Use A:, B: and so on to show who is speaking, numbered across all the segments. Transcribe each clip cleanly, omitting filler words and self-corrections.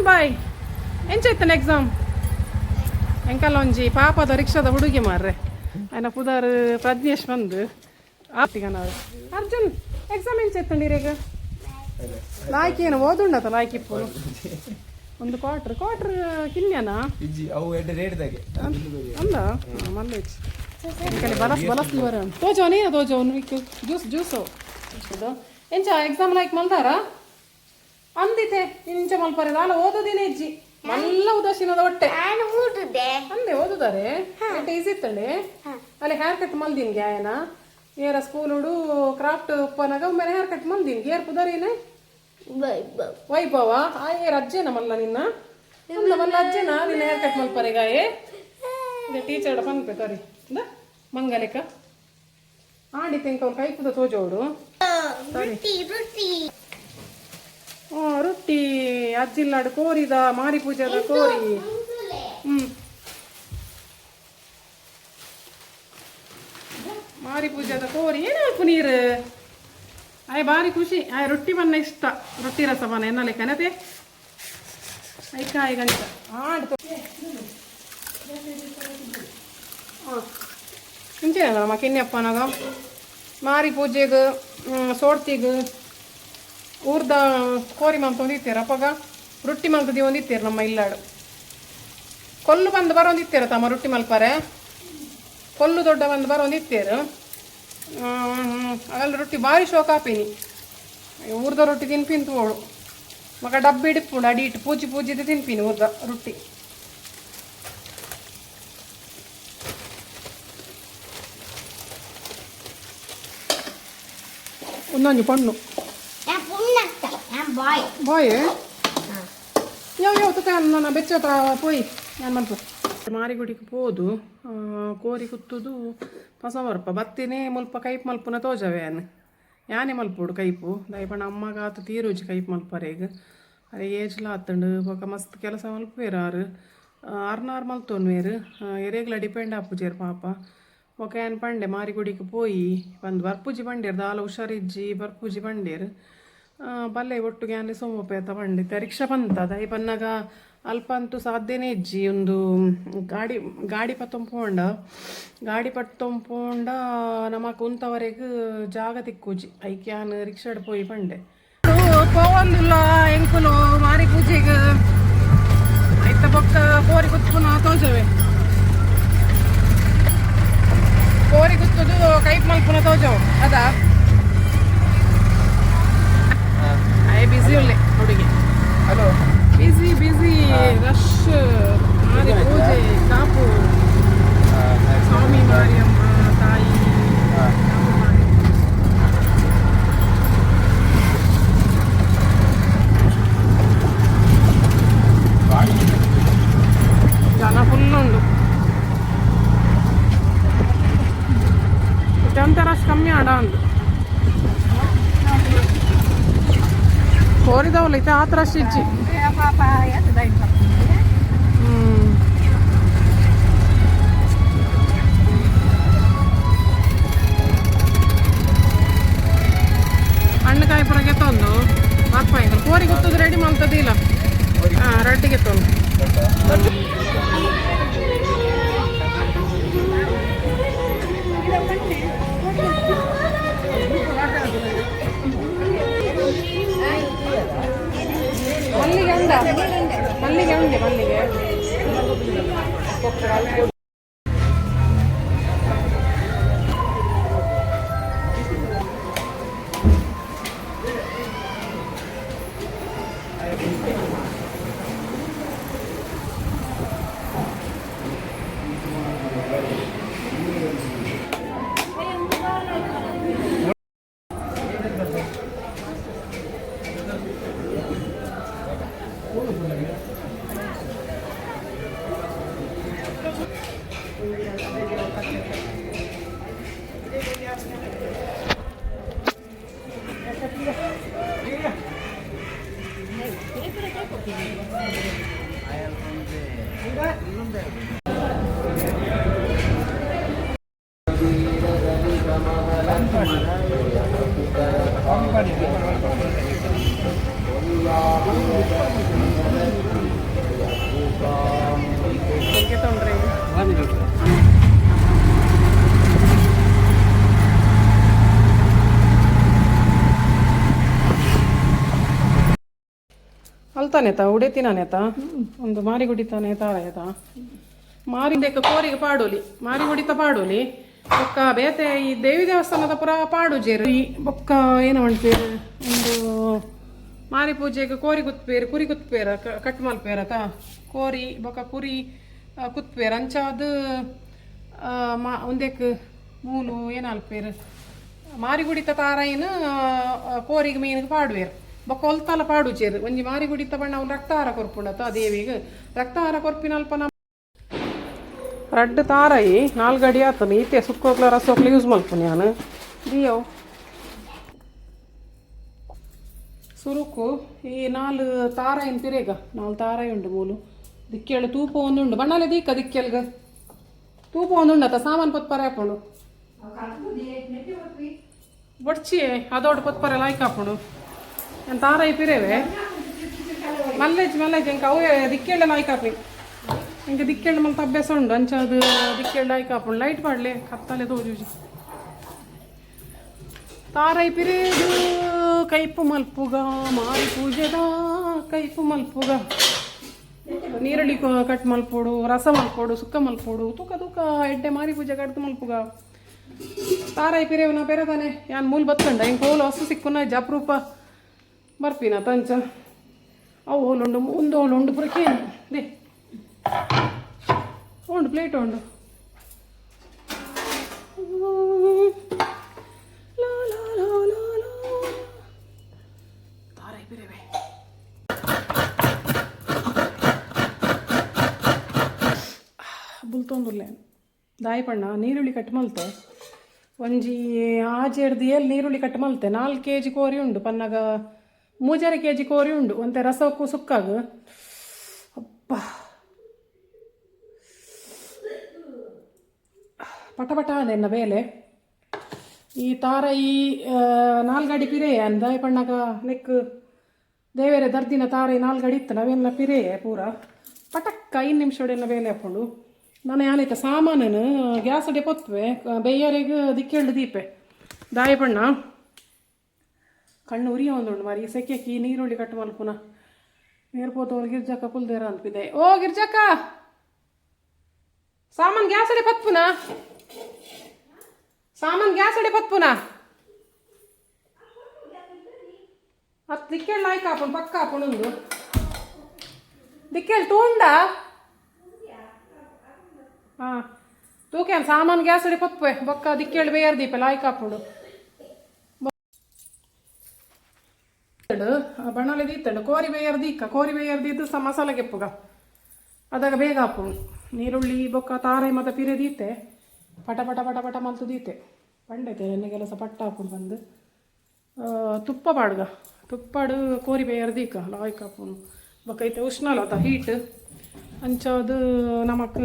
A: Boy, ಎಂಚ exam? ಎಂಕಲ್ಲ ಒಂಜಿ ಪಾಪದ ರಿಕ್ಷಾದ ಹುಡುಗಿ ಮಾರ್ರೆ, ಆಯ್ನ ಪುದಾರ್ ಪ್ರಜ್ಞೇಶ್ ಬಂದು ಆಪ್ತಿಗನವರು. ಅರ್ಜುನ್, ಎಕ್ಸಾಮ್ ಎಂಚ ಇತ್ತಂడి ಇರೆಗ್? ಲಾಯ್ಕಿ ಏನು ಓದುಂಡತ ಲಾಯ್ಕಿ ಇಪ್ಪುನು. ಒಂದು ಕ್ವಾರ್ಟರ್ ಕ್ವಾರ್ಟರ್ ಕಿನ್ಯನಾ?
B: ಇಜ್ಜಿ, ಅವು ಎಡ್ಡೆ ರೇಟ್ ದಾಗೆ.
A: ಅಂದ ಮಲ್ಲೇಜ್ ಎಂಕಲೆ ಬಲಸ್ ಬಲಸ್ ಬರ ತೋಜೋ, ನೀನು ತೋಜೋ ವಿಕ್ ಜ್ಯೂಸ್ ಜ್ಯೂಸು ಎಂಚ ಎಕ್ಸಾಮ್ ಲೈಕ್ ಮಲ್ದಾರ ಅಂದಿತೆ. ಇಂಚ ಮಲ್ಪರೆ ದಾಲ ಓದೋದಿನ ಇಜ್ಜಿ, ಮಲ್ಲ ಉದಾಸೀನದ ಹೊಟ್ಟೆ.
C: ನಾನು ಊದುದೆ.
A: ಅಂದೆ ಓದುದಾರೆ. ಎಡ್ಡೆ ಈಸಿ ಇತ್ತಂಡೆ. ಅಲ್ಲಿ ಹೇರ್ ಕಟ್ ಮಲ್ದಿನ್ಗೆ ಆಯನ ಏರ ಸ್ಕೂಲ್ ಉಡು ಕ್ರಾಫ್ಟ್ ಉಪ್ಪನಾಗ ಒಮ್ಮೆ ಹೇರ್ ಕಟ್ ಮಲ್ದಿನ್ಗೆ. ಏರ್ ಪುದರೇನೆ? ವೈಭವ. ಆ ಏರ್ ಅಜ್ಜೇನ ಮಲ್ಲ ನಿನ್ನ? ಅಂದ ಮಲ್ಲ ಅಜ್ಜೇನ ನಿನ್ನ ಹೇರ್ ಕಟ್ ಮಲ್ಪರೆ ಗಾಯೆ? ಟೀಚರ್ ಪನ್ಪೆ ತೋರಿ ಇಂದ ಮಂಗಲಿಕ ಆಂಡಿ ತೆಂಕ ಅವ್ರು ಕೈಪುದ ತೋಜೋಡು.
C: ರೊಟ್ಟಿ ರೊಟ್ಟಿ.
A: ಹ್ಞೂ, ರೊಟ್ಟಿ ಅಜ್ಜಿಲ್ಲಾಡು ಕೋರಿದ ಮಾರಿ ಪೂಜೆದ ಕೋರಿ. ಮಾರಿ ಪೂಜೆದ ಕೋರಿ. ಏನು ಮಲ್ಪು ನೀರು ಆಯ್ ಬಾರಿ ಖುಷಿ ಆಯ್. ರೊಟ್ಟಿ ಬನ್ನ ಇಷ್ಟ, ರೊಟ್ಟಿ ರಸ ಬನ್ನ ಎನ್ನಲೆ ಕನತೆ ಐಕಾಯಿ ಗಂಟ ಆಡ್. ಹಾಂ, ಇಂಚೇನಲ್ಲ ಕಿನ್ಯಪ್ಪನಾಗ ಮಾರಿ ಪೂಜೆಗೆ ಸೋಡ್ತಿಗ್ ಊರ್ದ ಕೋರಿ ಮಲ್ತೊಂದಿತ್ತೀರ. ಅಪ್ಪಗ ರೊಟ್ಟಿ ಮಲ್ತದಿ ಒಂದಿತ್ತೀರ. ನಮ್ಮ ಇಲ್ಲಾಡು ಕೊಲ್ಲು ಬಂದು ಬರೋಂದಿತ್ತೀರ ತಮ್ಮ ರೊಟ್ಟಿ ಮಲ್ಪರೆ. ಕೊಲ್ಲು ದೊಡ್ಡ ಬಂದು ಬರೋಂದಿತ್ತೀರು. ಅಲ್ಲ, ರೊಟ್ಟಿ ಭಾರಿ ಶೋಕ ಆಪಿನಿ. ಊರ್ದ ರೊಟ್ಟಿ ತಿನ್ಪಿನ್ ತೋಳು ಮಗ. ಡಬ್ಬಿ ಇಡಿಪುಂಡು ಅಡಿ ಇಟ್ಟು ಪೂಜಿ ಪೂಜಿದ ತಿನ್ಪಿನಿ ಊರ್ದ ರೊಟ್ಟಿ. ಒಂದೊಂದು ಪಣ್ಣು.
C: ഞാൻ പുണ്ണത്ത, ഞാൻ ಬಾಯ್.
A: ಬಾಯ್ ಯಾವ ಯಾವ ತುಕ ನನ್ನ ಬೆಚ್ಚ ಪೋಯಿ ನಾನು ಮಲ್ಪ ಮಾರಿಗುಡಿಗೆ ಪೋದು ಕೋರಿ ಕುತ್ತುದು ಪಸ ಬರ್ಪ ಬತ್ತಿನೇ ಮುಲ್ಪ ಕೈಪ್ ಮಲ್ಪುನ ತೋಜವೆ. ಯಾನ್ ಯಾನೆ ಮಲ್ಪೋಡು ಕೈಪು ದಯಪಂಡ ಅಮ್ಮಗ ಆತ ತೀರುಜಿ ಕೈಪ್ ಮಲ್ಪರೆಗ್. ಅರೆ ಏಜ್ಲ ಆತಂಡು ಬೊಕ ಮಸ್ತ್ ಕೆಲಸ ಮಲ್ಪುವೆರ್ ಆರು. ಆರ್ನಾರ್ ಮಲ್ತೊನ್ವೇರು, ಎರೆಗ್ಲ ಡಿಪೆಂಡ್ ಆಪುಜೆರ್ ಪಾಪ. ಬೊಕ ಯಾನ್ ಪಂಡೆ ಮಾರಿಗುಡಿಗೆ ಪೋಯಿ ಬಂದು ಬರ್ಪುಜಿ ಪಂಡೇರ್, ದಾಲ ಹುಷಾರಿಜ್ಜಿ ಬರ್ಪುಜಿ ಪಂಡೇರ್. ಬಲ್ಲೆ ಒಟ್ಟುಗೆ ಯಾನ್ ಸೋಮಪೇತ ಪಂಡಿತ ರಿಕ್ಷಾ ಬಂತ ದಯ ಪನ್ನಗ ಅಲ್ಪ ಅಂತೂ ಸಾಧ್ಯನೇ ಇಜ್ಜಿ. ಒಂದು ಗಾಡಿ ಗಾಡಿ ಪತ್ತೊಂಪೋಂಡ ಗಾಡಿ ಪತ್ತೊಂಪೋಂಡ ನಮಕ್ ಉಂತವರೆಗ್ ಜಾಗ ತಿಕ್ಕುಜಿ. ಐಕ್ ಯಾನ್ ರಿಕ್ಷಾಡ್ ಪೋಯಿ ಪಂಡೆ. ಪೋವೊಂದುಲ್ಲ ಎಂಕುಲು ಮಾರಿ ಪೂಜೆಗ್. ಐತ ಬೊಕ್ಕ ಕೋರಿ ಕುತ್ಪುನ ತೋಜವೆ, ಕೋರಿ ಕುತ್ತುದು ಕೈಪ್ ಮಲ್ಪುನ ತೋಜವು ಅದಾ. I ಬಿಸಿ ಉಲ್ಲೆ ಹುಡುಗಿ.
B: ಹಲೋ.
A: ಬಿಸಿ ಬಿಸಿ ರಶ್ ಮಾರಿ ಪೂಜೆ ಕಾಪು ಸ್ವಾಮಿ ಮಾರಿಯಮ್ಮ ತಾಯಿ ಕಾಪು ಮಾರಿಯಮ್ಮ. ಜನ ಫುಲ್ ಉಂಡು. ಇತ್ತಂತ ರಶ್ ಕಮ್ಮಿ ಆಡ ಉಂಡು. ಕೋರಿದವಲ್ಲ ಇತ್ತೆ ಆತ ರಶ್ ಇಜ್ಜಿ. ಹಣ್ಣು ಕಾಯಿ ಪೂರ ಗೆತ್ತೊಂದು ಬರ್ಪ ಎಂಕಲ್ ಕೋರಿ ಗುತ್ತದ ರೆಡಿ ಮಲ್ತದಿಲ್ಲ. ಹಾಂ, ರೆಡ್ಡಿ ಗೆತ್ತೊಂದು. ಮಲ್ಲಿಗೆ ಉಂಡ, ಮಲ್ಲಿಗೆ ಉಂಡೆ ಮಲ್ಲಿಗೆ. ತೊಂದರೆ. ಅಲ್ತಾನೇತ ಉಡೆತಿನಾನೇತ ಒಂದು ಮಾರಿಗುಡಿ ತಾನೇ ತಾರಾಯತ ಮಾರಿಂದೇಕ ಕೋರಿಗೆ ಪಾಡೋಲಿ, ಮಾರಿಗುಡಿತ ಪಾಡೋಲಿ. ಬೊಕ್ಕ ಬೇತೆ ಈ ದೇವಿ ದೇವಸ್ಥಾನದ ಪುರ ಪಾಡು ಜೇರು. ಈ ಬೊಕ್ಕ ಏನು ಮಾಡ್ತೀರಿ? ಒಂದು ಮಾರಿ ಪೂಜೆಗೆ ಕೋರಿ ಕುತ್ಪೇರು, ಕುರಿ ಕುತ್ಪೇರ, ಕಟ್ ಮಲ್ಪೇರತ. ಕೋರಿ ಬೊಕ್ಕ ಕುರಿ ಕುತ್ಪೇರು. ಅಂಚಾದ ಮಾ ಒಂದೇಕ್ ಮೂಲು ಏನಾಲ್ಪೇರು ಮಾರಿಗುಡಿತ ತಾರಾಯಿನ ಕೋರಿಗೆ ಮೀನಿಗೆ ಪಾಡುವೇರು. ಬೊಕ್ಕ ಒಲ್ತಾಲ ಪಾಡುಚೇರು. ಒಂಜಿ ಮಾರಿಗುಡಿತ ಬಣ್ಣ ಅವ್ನು ರಕ್ತಹಾರ ಕೊರ್ಪುಂಡತ ದೇವಿಗೆ. ರಕ್ತಹಾರ ಕೊರ್ಪಿನ ಅಲ್ಪ ನಮ್ಮ ರಡ್ಡ್ ತಾರಾಯಿ ನಾಲ್ಕು ಗಡಿ ಆತನ. ಈತೆ ಸುಕ್ಕೋಗ್ಲ ರಸೋಗ್ಲ ಯೂಸ್ ಮಲ್ಪುನಿ ಯಾನ್ ದಿಯೋ. ಸುರುಕು ಈ ನಾಲ್ ತಾರಾಯಿನ ತಿರೇಗ, ನಾಲ್ ತಾರಾಯಿ ಉಂಡು ಮೂಲು. ದಿಕ್ಕೇಳು ತೂಪ ಒಂದುಂಡು ಬಣ್ಣಾಲೆ ದೀಕ. ದಿಕ್ಕೆಲ್ಗ ತೂಪ ಒಂದುಂಡತ. ಸಾಮಾನು ಪತ್ಪರೆ ಹಾಪುಂಡು ಬೊಡ್ಚಿ ಅದೋಡು ಪತ್ಪರೆ ಲಾಯ್ಕ್ ಹಾಪುಂಡು. ಏನು ತಾರಾಯಿ ಪಿರೇವೆ ಮಲ್ಲೇಜ್ ಮಲ್ಲೇಜ್ ಎಂಕ ಅವೇ ದಿಕ್ಕೇಳ ಲಾಯ್ಕ್ ಹಾಪಿ. ಇಂಕ ದಿಕ್ಕೇಳು ಮಲ್ತ ಅಭ್ಯಾಸ ಉಂಡು. ಅಂಚ ಅದು ದಿಕ್ಕೇಳು ಲಾಯ್ಕ್ ಹಾಪುಂಡು. ಲೈಟ್ ಪಾಡ್ಲೆ, ಕತ್ತಲೆ ತೋಜುಜಿ. ತಾರೈ ಪಿರೇದು ಕೈಪು ಮಲ್ಪುಗ, ಮಾರಿ ಪೂಜೆದ ಕೈಪು ಮಲ್ಪುಗ. ನೀರುಳ್ಳಿ ಕಟ್ ಮಲ್ಪೋಡು, ರಸ ಮಲ್ಪೋಡು, ಸುಕ್ಕ ಮಲ್ಪೋಡು. ತೂಕ ತೂಕ ಎಡ್ಡೆ ಮಾರಿ ಪೂಜೆ ಕಡ್ದು ಮಲ್ಪುಗ. ತಾರಾಯಿ ಪಿರೇವನ ಪೆರದಾನೆ ಯಾನ್ ಮೂಲ್ ಬತ್ತಂಡ. ಇಂಕ ಹೋಲು ಹೊಸ ಸಿಕ್ಕುನ ಜಪ್ರೂಪ ಬರ್ಪಿನ ತಂಚ. ಅವು ಹೋಲುಂಡು, ಒಂದು ಹೋಲುಂಡು ಪುರಕೇನು they ಉಂಡು, ಪ್ಲೇಟ್ ಉಂಡು. ಲಾ ಲಾ ಲಾ ಲಾ ಲಾ. ತಾರಾಯಿ ಪಿರೇವೆ ಬುಲ್ತೊಂದುಲ್ಲೆ ದಾಯಿ ಪಣ್ಣ. ನೀರುಳ್ಳಿ ಕಟ್ ಮಲ್ತೆ. ಒಂಜಿ ಆಜೆಡ್ದು ಏಲ್ ನೀರುಳ್ಳಿ ಕಟ್ ಮಲ್ತೆ. 4 ಕೆಜಿ ಕೋರಿ ಉಂಡು ಪನ್ನಗ 3.5 ಕೆಜಿ ಕೋರಿ ಉಂಡು. ಒಂತೆ ರಸಕ್ಕೂ ಸುಕ್ಕಾಗು. ಅಪ್ಪ, ಪಟ ಪಟ ಅಂದೆನ್ನ ಬೇಲೆ. ಈ ತಾರೈ ನಾಲ್ಗಡಿ ಪಿರೆ ಅಂದಾಯಿ ಪಣ್ಣಗ ನೆಕ್ ದೇವೆರೆ ದರ್ದಿನ ತಾರೈ ನಾಲ್ಗಡಿ ಇತ್ತು. ನಾವೆಲ್ಲ ಪಿರೆಯೇ ಪೂರ ಪಟಕ್ಕ 5 ನಿಮಿಷಡೆಲ್ಲ ಬೇಲೆ ಹಾಕೊಂಡು. ನಾನು ಯಾನೈತ ಸಾಮಾನನು ಗ್ಯಾಸ್ ಅಡೆ ಪೊತ್ವೆ, ಬೆಯ್ಯರಿಗೆ ದಿಕ್ಕೇಳು ದೀಪೆ. ದಾಯ ಪಣ್ಣ, ಕಣ್ಣು ಉರಿಯ ಒಂದುಂಡು ಮಾರಿ ಸೆಕೆಕಿ. ನೀರುಳ್ಳಿ ಕಟ್ ಮಲ್ಪುನ ನೀರು ಪೋತವಳು ಗಿರ್ಜಕ್ಕ ಕುಲ್ದೇರ ಅನ್ಪಿದೆ. ಓ ಗಿರ್ಜಕ್ಕ, ಸಾಮಾನ್ ಗ್ಯಾಸ್ ಅಡೆ ಪತ್ಪುನ, ಸಾಮಾನ್ ಗ್ಯಾಸ್ ಅಡೆ ಪತ್ಪುನ. ಅತ್ ದಿಕ್ಕೇಳು ಲಾಯ್ಕ್ ಹಾಪುಣು, ಪಕ್ಕ ಹಾಪುಣು. ಒಂದು ದಿಕ್ಕೇಳು ತೂಂಡ. ಹಾಂ, ತೂಕೆ ಸಾಮಾನು ಗ್ಯಾಸ್ ಅಡಿ ಪತ್ಪೆ. ಬೊಕ್ಕ ದಿಕ್ಕೇಳು ಬೇಯರ್ ದೀಪ ಲಾಯ್ಕ್ ಹಾಪುಂಡು. ಬಣ್ಣಲೆ ದೀತಂಡು ಕೋರಿ ಬೇಯರ್ ದೀಕ. ಕೋರಿ ಬೇಯರ್ ದೀದ್ದು ಸ ಮಸಾಲೆ ಗೆಪ್ಪುಗ. ಅದಾಗ ಬೇಗ ಹಾಪುಂಡು. ನೀರುಳ್ಳಿ ಬೊಕ್ಕ ತಾರೈ ಮತ್ತು ಪಿರೆ ದೀತೆ, ಪಟ ಪಟ ಪಟ ಪಟ ಮಲ್ತು ದೀತೆ. ಪಂಡೈತೆ ಎಣ್ಣೆ ಕೆಲಸ ಪಟ್ಟ ಹಾಪುಂಡು. ಬಂದು ತುಪ್ಪ ಪಾಡ್ಗ. ತುಪ್ಪಾಡು ಕೋರಿ ಬೇಯರ್ ದೀಕ ಲಾಯ್ಕ್ ಹಾಪುಂಡು. ಬೊಕ್ಕ ಐತೆ ಉಷ್ಣಲ ಅದ ಹೀಟ್ ಅಂಚದು ನಮಕ್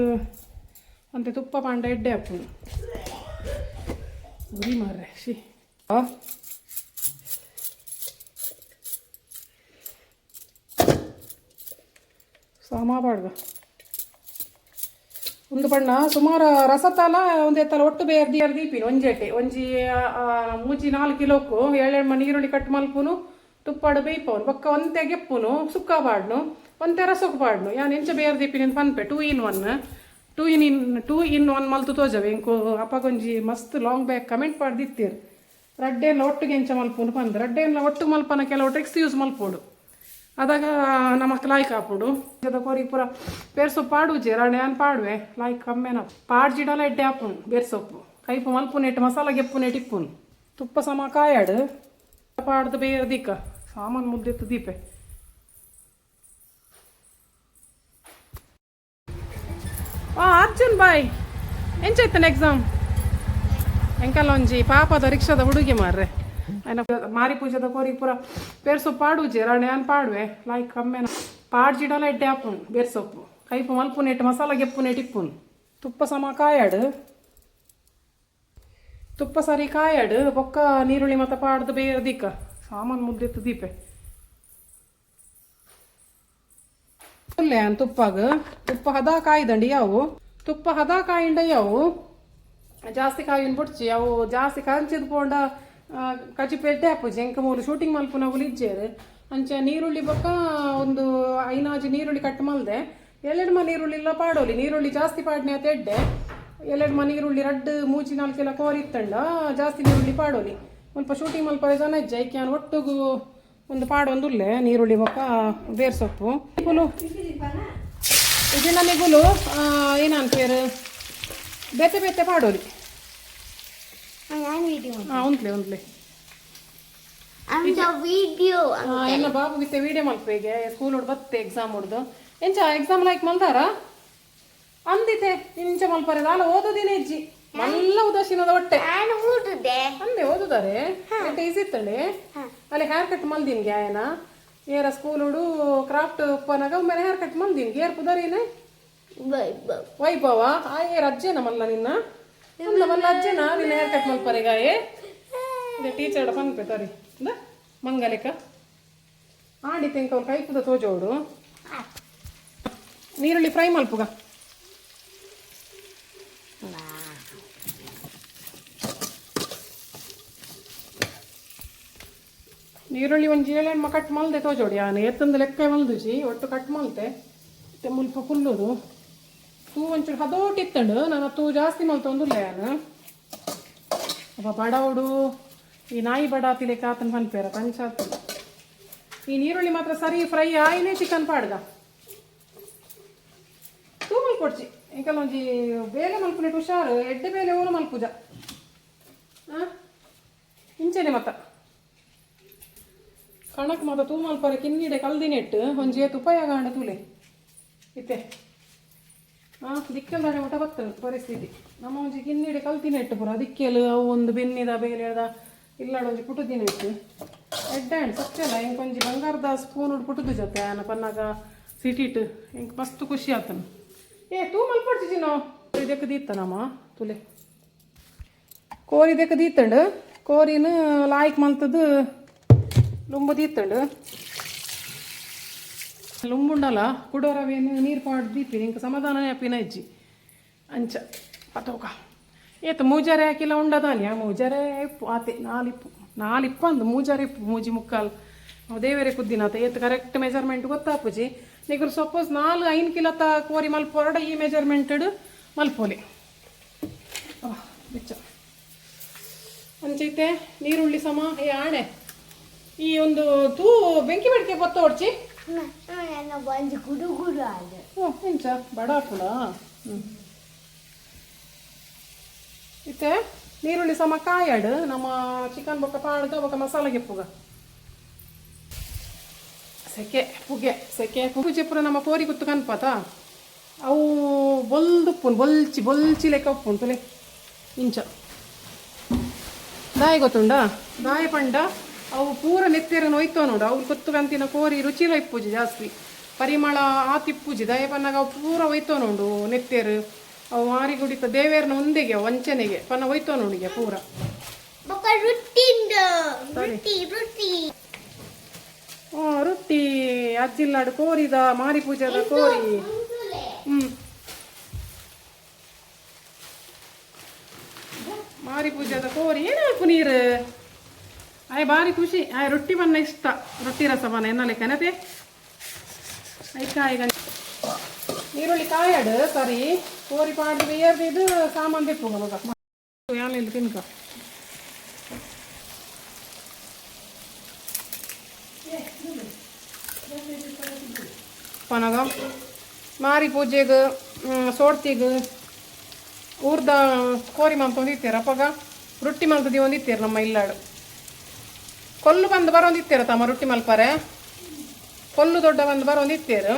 A: ಅಂತೆ ತುಪ್ಪ ಪಾಂಡ ಎಡ್ಡೆ ಹಾಪುಂಡು. ಉರಿ ಮಾರ್ರೆ she. ಸಮ ಪಾಡ್ಗ. ಒಂದು ಬಣ್ಣ ಸುಮಾರು ರಸತಾಲ ಒಂದೇ ತಲ ಒಟ್ಟು ಬೇರ್ ದಿಯರ್ ದೀಪಿನ. ಒಂಜೆಟೆ ಒಂಜಿ 3-4 ಕಿಲೋಕು ಏಳೆಣ್ಮ ನೀರುಳ್ಳಿ ಕಟ್ ಮಲ್ಪುನು, ತುಪ್ಪಾಡು ಬೇಯ್ಪವನು. ಬೊಕ್ಕ ಒಂತೆ ಗೆಪ್ಪುನು, ಸುಕ್ಕ ಪಾಡ್ನು, ಒಂತೆ ರಸಕ್ಕೆ ಪಾಡ್ನು. ಯಾನ್ ಎಂಚ ಬೇರ್ ದೀಪಿನ ಪನ್ಪೆ. 2 in 1, 2 in 1 ಮಲ್ತು ತೋಜವೆ. ಇಂಕು ಅಪ್ಪಗೊಂಜಿ ಮಸ್ತ್ ಲಾಂಗ್ ಬ್ಯಾಕ್ ಕಮೆಂಟ್ ಪಾಡ್ದಿತ್ತೀರ್, ರಡ್ಡೇನ್ಲ ಒಟ್ಟಿಗೆ ಎಂಚ ಮಲ್ಪುನು ಪಂದ್. ರಡ್ಡೇನ್ಲ ಒಟ್ಟು ಮಲ್ಪನ ಕೆಲವು ಟ್ರಿಕ್ಸ್ ಯೂಸ್ ಮಲ್ಪೋಡು. ಅದಾಗ ನಮಕ್ ಲಾಯ್ಕ್ ಹಾಪುಡು. ಕೋರಿ ಪೂರ ಬೇರ್ ಸೊಪ್ಪು ಪಾಡುಜೆ ರಾಣೆ ಯಾನ್ ಪಾಡುವೆ. ಲಾಯ್ಕ್ ಕಮ್ಮೆನ ಪಾಡ್ಜಿಡಲ ಎಡ್ಡೆ ಹಾಪುಂಡು. ಬೇರ್ ಸೊಪ್ಪು ಕೈಪು ಮಲ್ಪು ನೆಟ್ ಮಸಾಲ ಗೆಪ್ಪು ನೆಟ್ ಇಪ್ಪುನು. ತುಪ್ಪ ಸಮ ಕಾಯಾಡು ಪಾಡ್ದು ಬೇರೆ ದೀಕ. ಸಾಮಾನು ಮುದ್ದೆತ್ತು ದೀಪೆ. ಆ ಅರ್ಜುನ್ ಬಾಯ್, ಎಂಚಾಯ್ತಾನೆ ಎಕ್ಸಾಮ್? ಎಂಕಲ್ಲ ಒಂಜಿ ಪಾಪದ ರಿಕ್ಷಾದ ಹುಡುಗಿ ಮಾರ್ರೆ. ಆಯ್ನ ಮಾರಿ ಪೂಜೆದ ಕೋರಿ ಪೂರ ಬೇರ್ ಸೊಪ್ಪು ಪಾಡುಜೆ ರಾಣೆ ಯಾನ್ ಪಾಡುವೆ. ಲಾಯ್ಕ್ ಕಮ್ಮೆನ ಪಾಡ್ಜಿಡಲ ಎಡ್ಡೆ ಹಾಪುಂಡು. ಬೇರ್ ಸೊಪ್ಪು ಕೈಪು ಮಲ್ಪು ನೆಟ್ ಮಸಾಲ ಗೆಪ್ಪು ನೆಟ್ ಇಪ್ಪುನು. ತುಪ್ಪ ಸಮ ಕಾಯಾಡು. ತುಪ್ಪ ಸರಿ ಕಾಯಾಡು. ಬೊಕ್ಕ ನೀರುಳ್ಳಿ ಮತ್ತೆ ಪಾಡ್ದು ಬೇರೆ ದೀಕ. ಸಾಮಾನು ಮುದ್ದೆತ್ತು ದೀಪೆ. ತುಪ್ಪಾಗ ತುಪ್ಪ ಹದ ಕಾಯ್ದಂಡಿ ಯಾವು ತುಪ್ಪ ಹದ ಕಾಯಿಂಡ ಯಾವು ಜಾಸ್ತಿ ಕಾಯಿನ ಬುಡ್ಚಿ ಅವು ಜಾಸ್ತಿ ಕಂಚಿದ್ ಪೋಂಡ ಕಜಿಪು ಎಡ್ಡೆ ಆಪುಜಿ. ಎಂಕ ಮೂಲು ಶೂಟಿಂಗ್ ಮಲ್ಪುನಗುಲು ಇಜ್ಜೇರು. ಅಂಚ ನೀರುಳ್ಳಿ ಬೊಕ್ಕ ಒಂದು ಐನಾಜಿ ನೀರುಳ್ಳಿ ಕಟ್ ಮಲ್ದೆ. ಎಳ್ಳೆಡ್ಮ ನೀರುಳ್ಳಿ ಇಲ್ಲ ಪಾಡೋಲಿ. ನೀರುಳ್ಳಿ ಜಾಸ್ತಿ ಪಾಡ್ನೆ ಆತ ಎಡ್ಡೆ. ಎಳ್ಳೆಡ್ಮ ನೀರುಳ್ಳಿ ರಡ್ಡು ಮೂಜಿ ನಾಲ್ಕೆಲ್ಲ ಕೋರಿ ಇತ್ತಂಡ ಜಾಸ್ತಿ ನೀರುಳ್ಳಿ ಪಾಡೋಲಿ. ಸ್ವಲ್ಪ ಶೂಟಿಂಗ್ ಮಲ್ಪರೆ ಜನ ಇಜ್ಜ ಐಕೆ ಯಾನ್ ಒಟ್ಟುಗು ಒಂದು ಪಾಡೊಂದುಲ್ಲೆ. ನೀರುಳ್ಳಿ ಬೊಕ್ಕ ಬೇರ್ ಸೊಪ್ಪು ನಿಗುಲು ಇದು ನಿಗುಲು ಏನನ್ಪೇರು ಬೇತೆ ಬೇತೆ ಪಾಡೋಲಿ.
C: ನಾನು ವಿಡಿಯೋ.
A: ಹಾಂ, ಉಂಟ್ಲೆ ಉಂಟ್ಲೆ.
C: ಅಂದ ವಿಡಿಯೋ.
A: ಇನ್ನ ಬಾಬು ಗಿತ್ತೆ ವಿಡಿಯೋ ಮಲ್ಪೇಗೆ. ಸ್ಕೂಲ್ ಹೊಡ್ ಬತ್ತೆ ಎಕ್ಸಾಮ್ ಹೊಡ್ದು. ಎಂಚ ಎಕ್ಸಾಮ್ ಲೈಕ್ ಮಲ್ದಾರ ಅಂದಿತೆ ಇಂಚ ಮಲ್ಪರೆ ದಾಲ ಓದೋದಿನ ಇಜ್ಜಿ ಮಲ್ಲ ಉದಾಸೀನದ ಹೊಟ್ಟೆ.
C: ನಾನು ಊಟದೆ.
A: ಅಂದೆ ಓದುದಾರೆ ಎಂಟ ಈಸಿ ಇತ್ತಂಡೆ. ಅಲ್ಲಿ ಹೇರ್ ಕಟ್ ಮಲ್ದಿನ್ಗೆ ಆಯನ ಏರ ಸ್ಕೂಲ್ ಹುಡು ಕ್ರಾಫ್ಟ್ ಉಪ್ಪನಾಗ ಒಮ್ಮೆ ಹೇರ್ ಕಟ್ ಮಲ್ದಿನ್ಗೆ. ಏರ್ ಪುದರೇನೆ? ವೈಭವ. ಆ ಏರ್ ಅಜ್ಜೇನ ಮಲ್ಲ ನಿನ್ನ ಅಂದ ಮಲ್ಲ ಅಜ್ಜೇನ ನಿನ್ನ ಹೇರ್ ಕಟ್ ಮಲ್ಪರೆಗಾಯೆ. ಟೀಚರ್ ಪನ್ಪೆ ತರಿ ಇಂದ ಮಂಗಲಿಕ ಆಂಡಿ ತೆಂಕ ಅವ್ರು ಕೈಪುದ ತೋಜೋಡು. ನೀರುಳ್ಳಿ ಫ್ರೈ ಮಲ್ಪುಗ. ನೀರುಳ್ಳಿ ಒಂಜಿ ಏಳೆಣ್ಮ ಕಟ್ ಮಲ್ದೆ ತೋಜೋಡಿ. ಆನೆ ಎತ್ತಂದು ಲೆಕ್ಕ ಮಲ್ದುಜಿ, ಒಟ್ಟು ಕಟ್ ಮಲ್ತೆ. ಮತ್ತೆ ಮುಲ್ಪ ಕುಲ್ಲುದು ತೂ ಒಂಚೂರು ಹದೋಟಿ ಇತ್ತಂಡು. ನಾನು ತೂ ಜಾಸ್ತಿ ಮಲ್ತೊಂದುಲ್ಲ ಯಾನು. ಅಪ್ಪ ಬಡವಡು ಈ ನಾಯಿ ಬಡ ಲೆಕ್ಕ ಆತನ ಪನ್ಪೇರ ಪಂಚಾತು. ಈ ನೀರುಳ್ಳಿ ಮಾತ್ರ ಸರಿ ಫ್ರೈ ಆಯ್ನೆ ಚಿಕನ್ ಪಾಡ್ದ. ತೂ ಮಲ್ಪೊಡ್ಚಿ ಎಂಕಲ್ಲ ಒಂಜಿ ಬೇಲೆ ಮಲ್ಪುನೆಟ್ ಹುಷಾರು. ಎಡ್ಡೆ ಬೇಲೆ ಓಲು ಮಲ್ಪುಜ. ಆ ಇಂಚೆನೆ ಮತ್ತ ಕಣಕ್ ಮಾತ ತೂ ಮಲ್ಪರೆ ಕಿನ್ನಿಡೆ ಕಲ್ದಿನೆಟ್ಟು ಒಂಜಿ ಏತ್ ಉಪಯೋಗ ಆಂಡ ತೂಲೆ ಇತ್ತೆ. ಆ ದಿಕ್ಕೆಲ್ ದಾಡೆ ಮಟ ಬರ್ತದೆ ಪರಿಸ್ಥಿತಿ. ನಮ್ಮ ಒಂಜಿ ಕಿನ್ನಿಡೆ ಕಲ್ತಿನೆಟ್ಟು ಪೂರ ದಿಕ್ಕೆಲ್ ಅವು ಒಂದು ಬೆನ್ನಿದ ಬೇಲೆದ ಇಲ್ಲಾಡ ಒಂಜಿ ಪುಟು ದಿನೆಟ್ಟು ಎಡ್ಡೆ ಆಂಡ್ ಸತ್ಯಲ್ಲ. ಎಂಕ್ ಒಂಜಿ ಬಂಗಾರದ ಸ್ಪೂನ್ ಪುಟುದು ಜೊತೆ ಆನ ಪನ್ನಾಗ ಸಿಟಿಟ್ ಎಂಕ್ ಮಸ್ತ್ ಖುಷಿ ಆತನ. ಏ ತೂ ಮಲ್ಪಡ್ಚಿ ಚಿನ್ನೋ. ಇದಕ್ಕೆ ದೀತ್ತ ನಮ್ಮ ತುಲೆ ಕೋರಿ ಇದಕ್ಕೆ ದೀತ್ತಂಡು. ಕೋರಿನ ಲಾಯ್ಕ್ ಮಲ್ತದ್ದು ಲುಂಬು ದೀತ್ತಂಡು. ಲುಂಬುಂಡಲ ಕುಡೋರವೇನು ನೀರು ಪಾಡ್ ದೀಪಿ. ನಿಂಗೆ ಸಮಾಧಾನನೇ ಅಪ್ಪಿನ ಇಜ್ಜಿ ಅಂಚ ಪತೋಕ. ಏತ್ ಮೂಜಾರೆ ಹಾಕಿಲ್ಲ ಉಂಡದಾನಿ. ಆ ಮೂಜಾರೆ ಇಪ್ಪು ಆತೆ ನಾಲಿಪ್ಪು ನಾಲಿಪ್ಪು ಅಂದು ಮೂಜಾರೆ ಇಪ್ಪು ಮೂಜಿ ಮುಕ್ಕಾಲ್. ಅವು ದೇವರೇ ಕುದ್ದಿನಾತ. ಏತ್ ಕರೆಕ್ಟ್ ಮೆಜರ್ಮೆಂಟ್ ಗೊತ್ತಾಪುಜಿ. ನಿಗುರು ಸಪೋಸ್ 4-5 ಕಿಲೋತ ಕೋರಿ ಮಲ್ಪೊರಡ ಈ ಮೆಜರ್ಮೆಂಟ್ ಮಲ್ಪೋಲಿ. ಬಿಚ್ಚ ಅಂಚೈತೆ ನೀರುಳ್ಳಿ ಸಮ. ಏ ಆಣೆ ಈ ಒಂದು ತೂ ಬೆಂಕಿ ಬೆಡ್ಕೆ ಬತ್ತೋಡ್ಚಿ.
C: ನನ್ನ ಒಂದು ಗುಡು ಗುಡು ಅದು.
A: ಓ ಇಂಚ ಬಡ ಹಾಕುಣ. ಹ್ಞೂ ಇತ್ತೆ ನೀರುಳ್ಳಿ ಸಮ ಕಾಯಾಡು. ನಮ್ಮ ಚಿಕನ್ ಬೊಕ್ಕ ಪಾಡ್ದ ಬೊಕ್ಕ ಮಸಾಲೆ ಗೆಪ್ಪುಗ. ಸೆಕೆ ಪುಗೆ ಸೆಕೆ ಪೂಜೆ ಪೂರ ನಮ್ಮ ಕೋರಿ ಕುತ್ತು ಕನ್ಪತ. ಅವು ಬೊಲ್ದುಪ್ಪುನ್ ಬೊಲ್ಚಿ ಬೊಲ್ಚಿ ಲೆಕ್ಕ ಉಪ್ಪುಂಡು ತುಲೆ ಇಂಚ. ದಾಯ ಗೊತ್ತುಂಡ ದಾಯ ಪಂಡ ಅವು ಪೂರ ನೆತ್ತೆರನ್ನು ಒಯ್ತೋ ನೋಡು. ಅವು ಕೊತ್ತು ಕಂತಿನ ಕೋರಿ ರುಚಿಲ ಇಪ್ಪುಜಿ, ಜಾಸ್ತಿ ಪರಿಮಳ ಆತಿಪ್ಪುಜಿ. ದಾಯ ಪನ್ನಾಗ ಅವು ಪೂರ ಒಯ್ತೋ ನೋಡು ನೆತ್ತೆರು. ಅವು ಮಾರಿ ಗುಡಿತ ದೇವೇರ್ನ ಒಂದೆಗೆ ವಂಚನೆಗೆ ಪನ್ನ ಒಯ್ತೋ ನೋಡಿಗೆ ಪೂರ.
C: ಬೊಕ್ಕ ರೊಟ್ಟಿಂದು ರೊಟ್ಟಿ ರೊಟ್ಟಿ.
A: ರೊಟ್ಟಿ ಅಜ್ಜಿಲ್ಲಾಡು ಕೋರಿದ ಮಾರಿ ಪೂಜೆದ ಕೋರಿ. ಮಾರಿ ಪೂಜೆದ ಕೋರಿ ಏನು ನೀರು ಆಯ್ ಬಾರಿ ಖುಷಿ. ಆಯ್ ರೊಟ್ಟಿ ಬನ್ನ ಇಷ್ಟ. ರೊಟ್ಟಿ ರಸ ಬನ್ನ ಎನ್ನ ಲೆಕ್ಕನತೆ ಐಕಾಯಿಗ. ನೀರುಳ್ಳಿ ಕಾಯಾಡು ಸರಿ. ಕೋರಿ ಪಾಡ್ದು ಬೇರ್ದಿದ್ದು ಸಾಮಾನು ತೆಪ್ಪುಗ ಮಗ ಯಾನೆಲ್ಲ ತಿನ್ಕ. ಪನಗ ಮಾರಿ ಪೂಜೆಗೆ ಸೋಡ್ತಿಗೆ ಊರ್ದ ಕೋರಿ ಮಲ್ತೊಂದಿತ್ತೀರ. ಅಪ್ಪಗ ರೊಟ್ಟಿ ಮಲ್ತದಿ ಒಂದಿತ್ತೀರ. ನಮ್ಮ ಇಲ್ಲಾಡು ಕೊಲ್ಲು ಬಂದು ಬರೋಂದಿತ್ತೀರ ತಮ್ಮ ರೊಟ್ಟಿ ಮಲ್ಪರೆ. ಕೊಲ್ಲು ದೊಡ್ಡ ಬಂದು ಬರೋಂದಿತ್ತೀರು.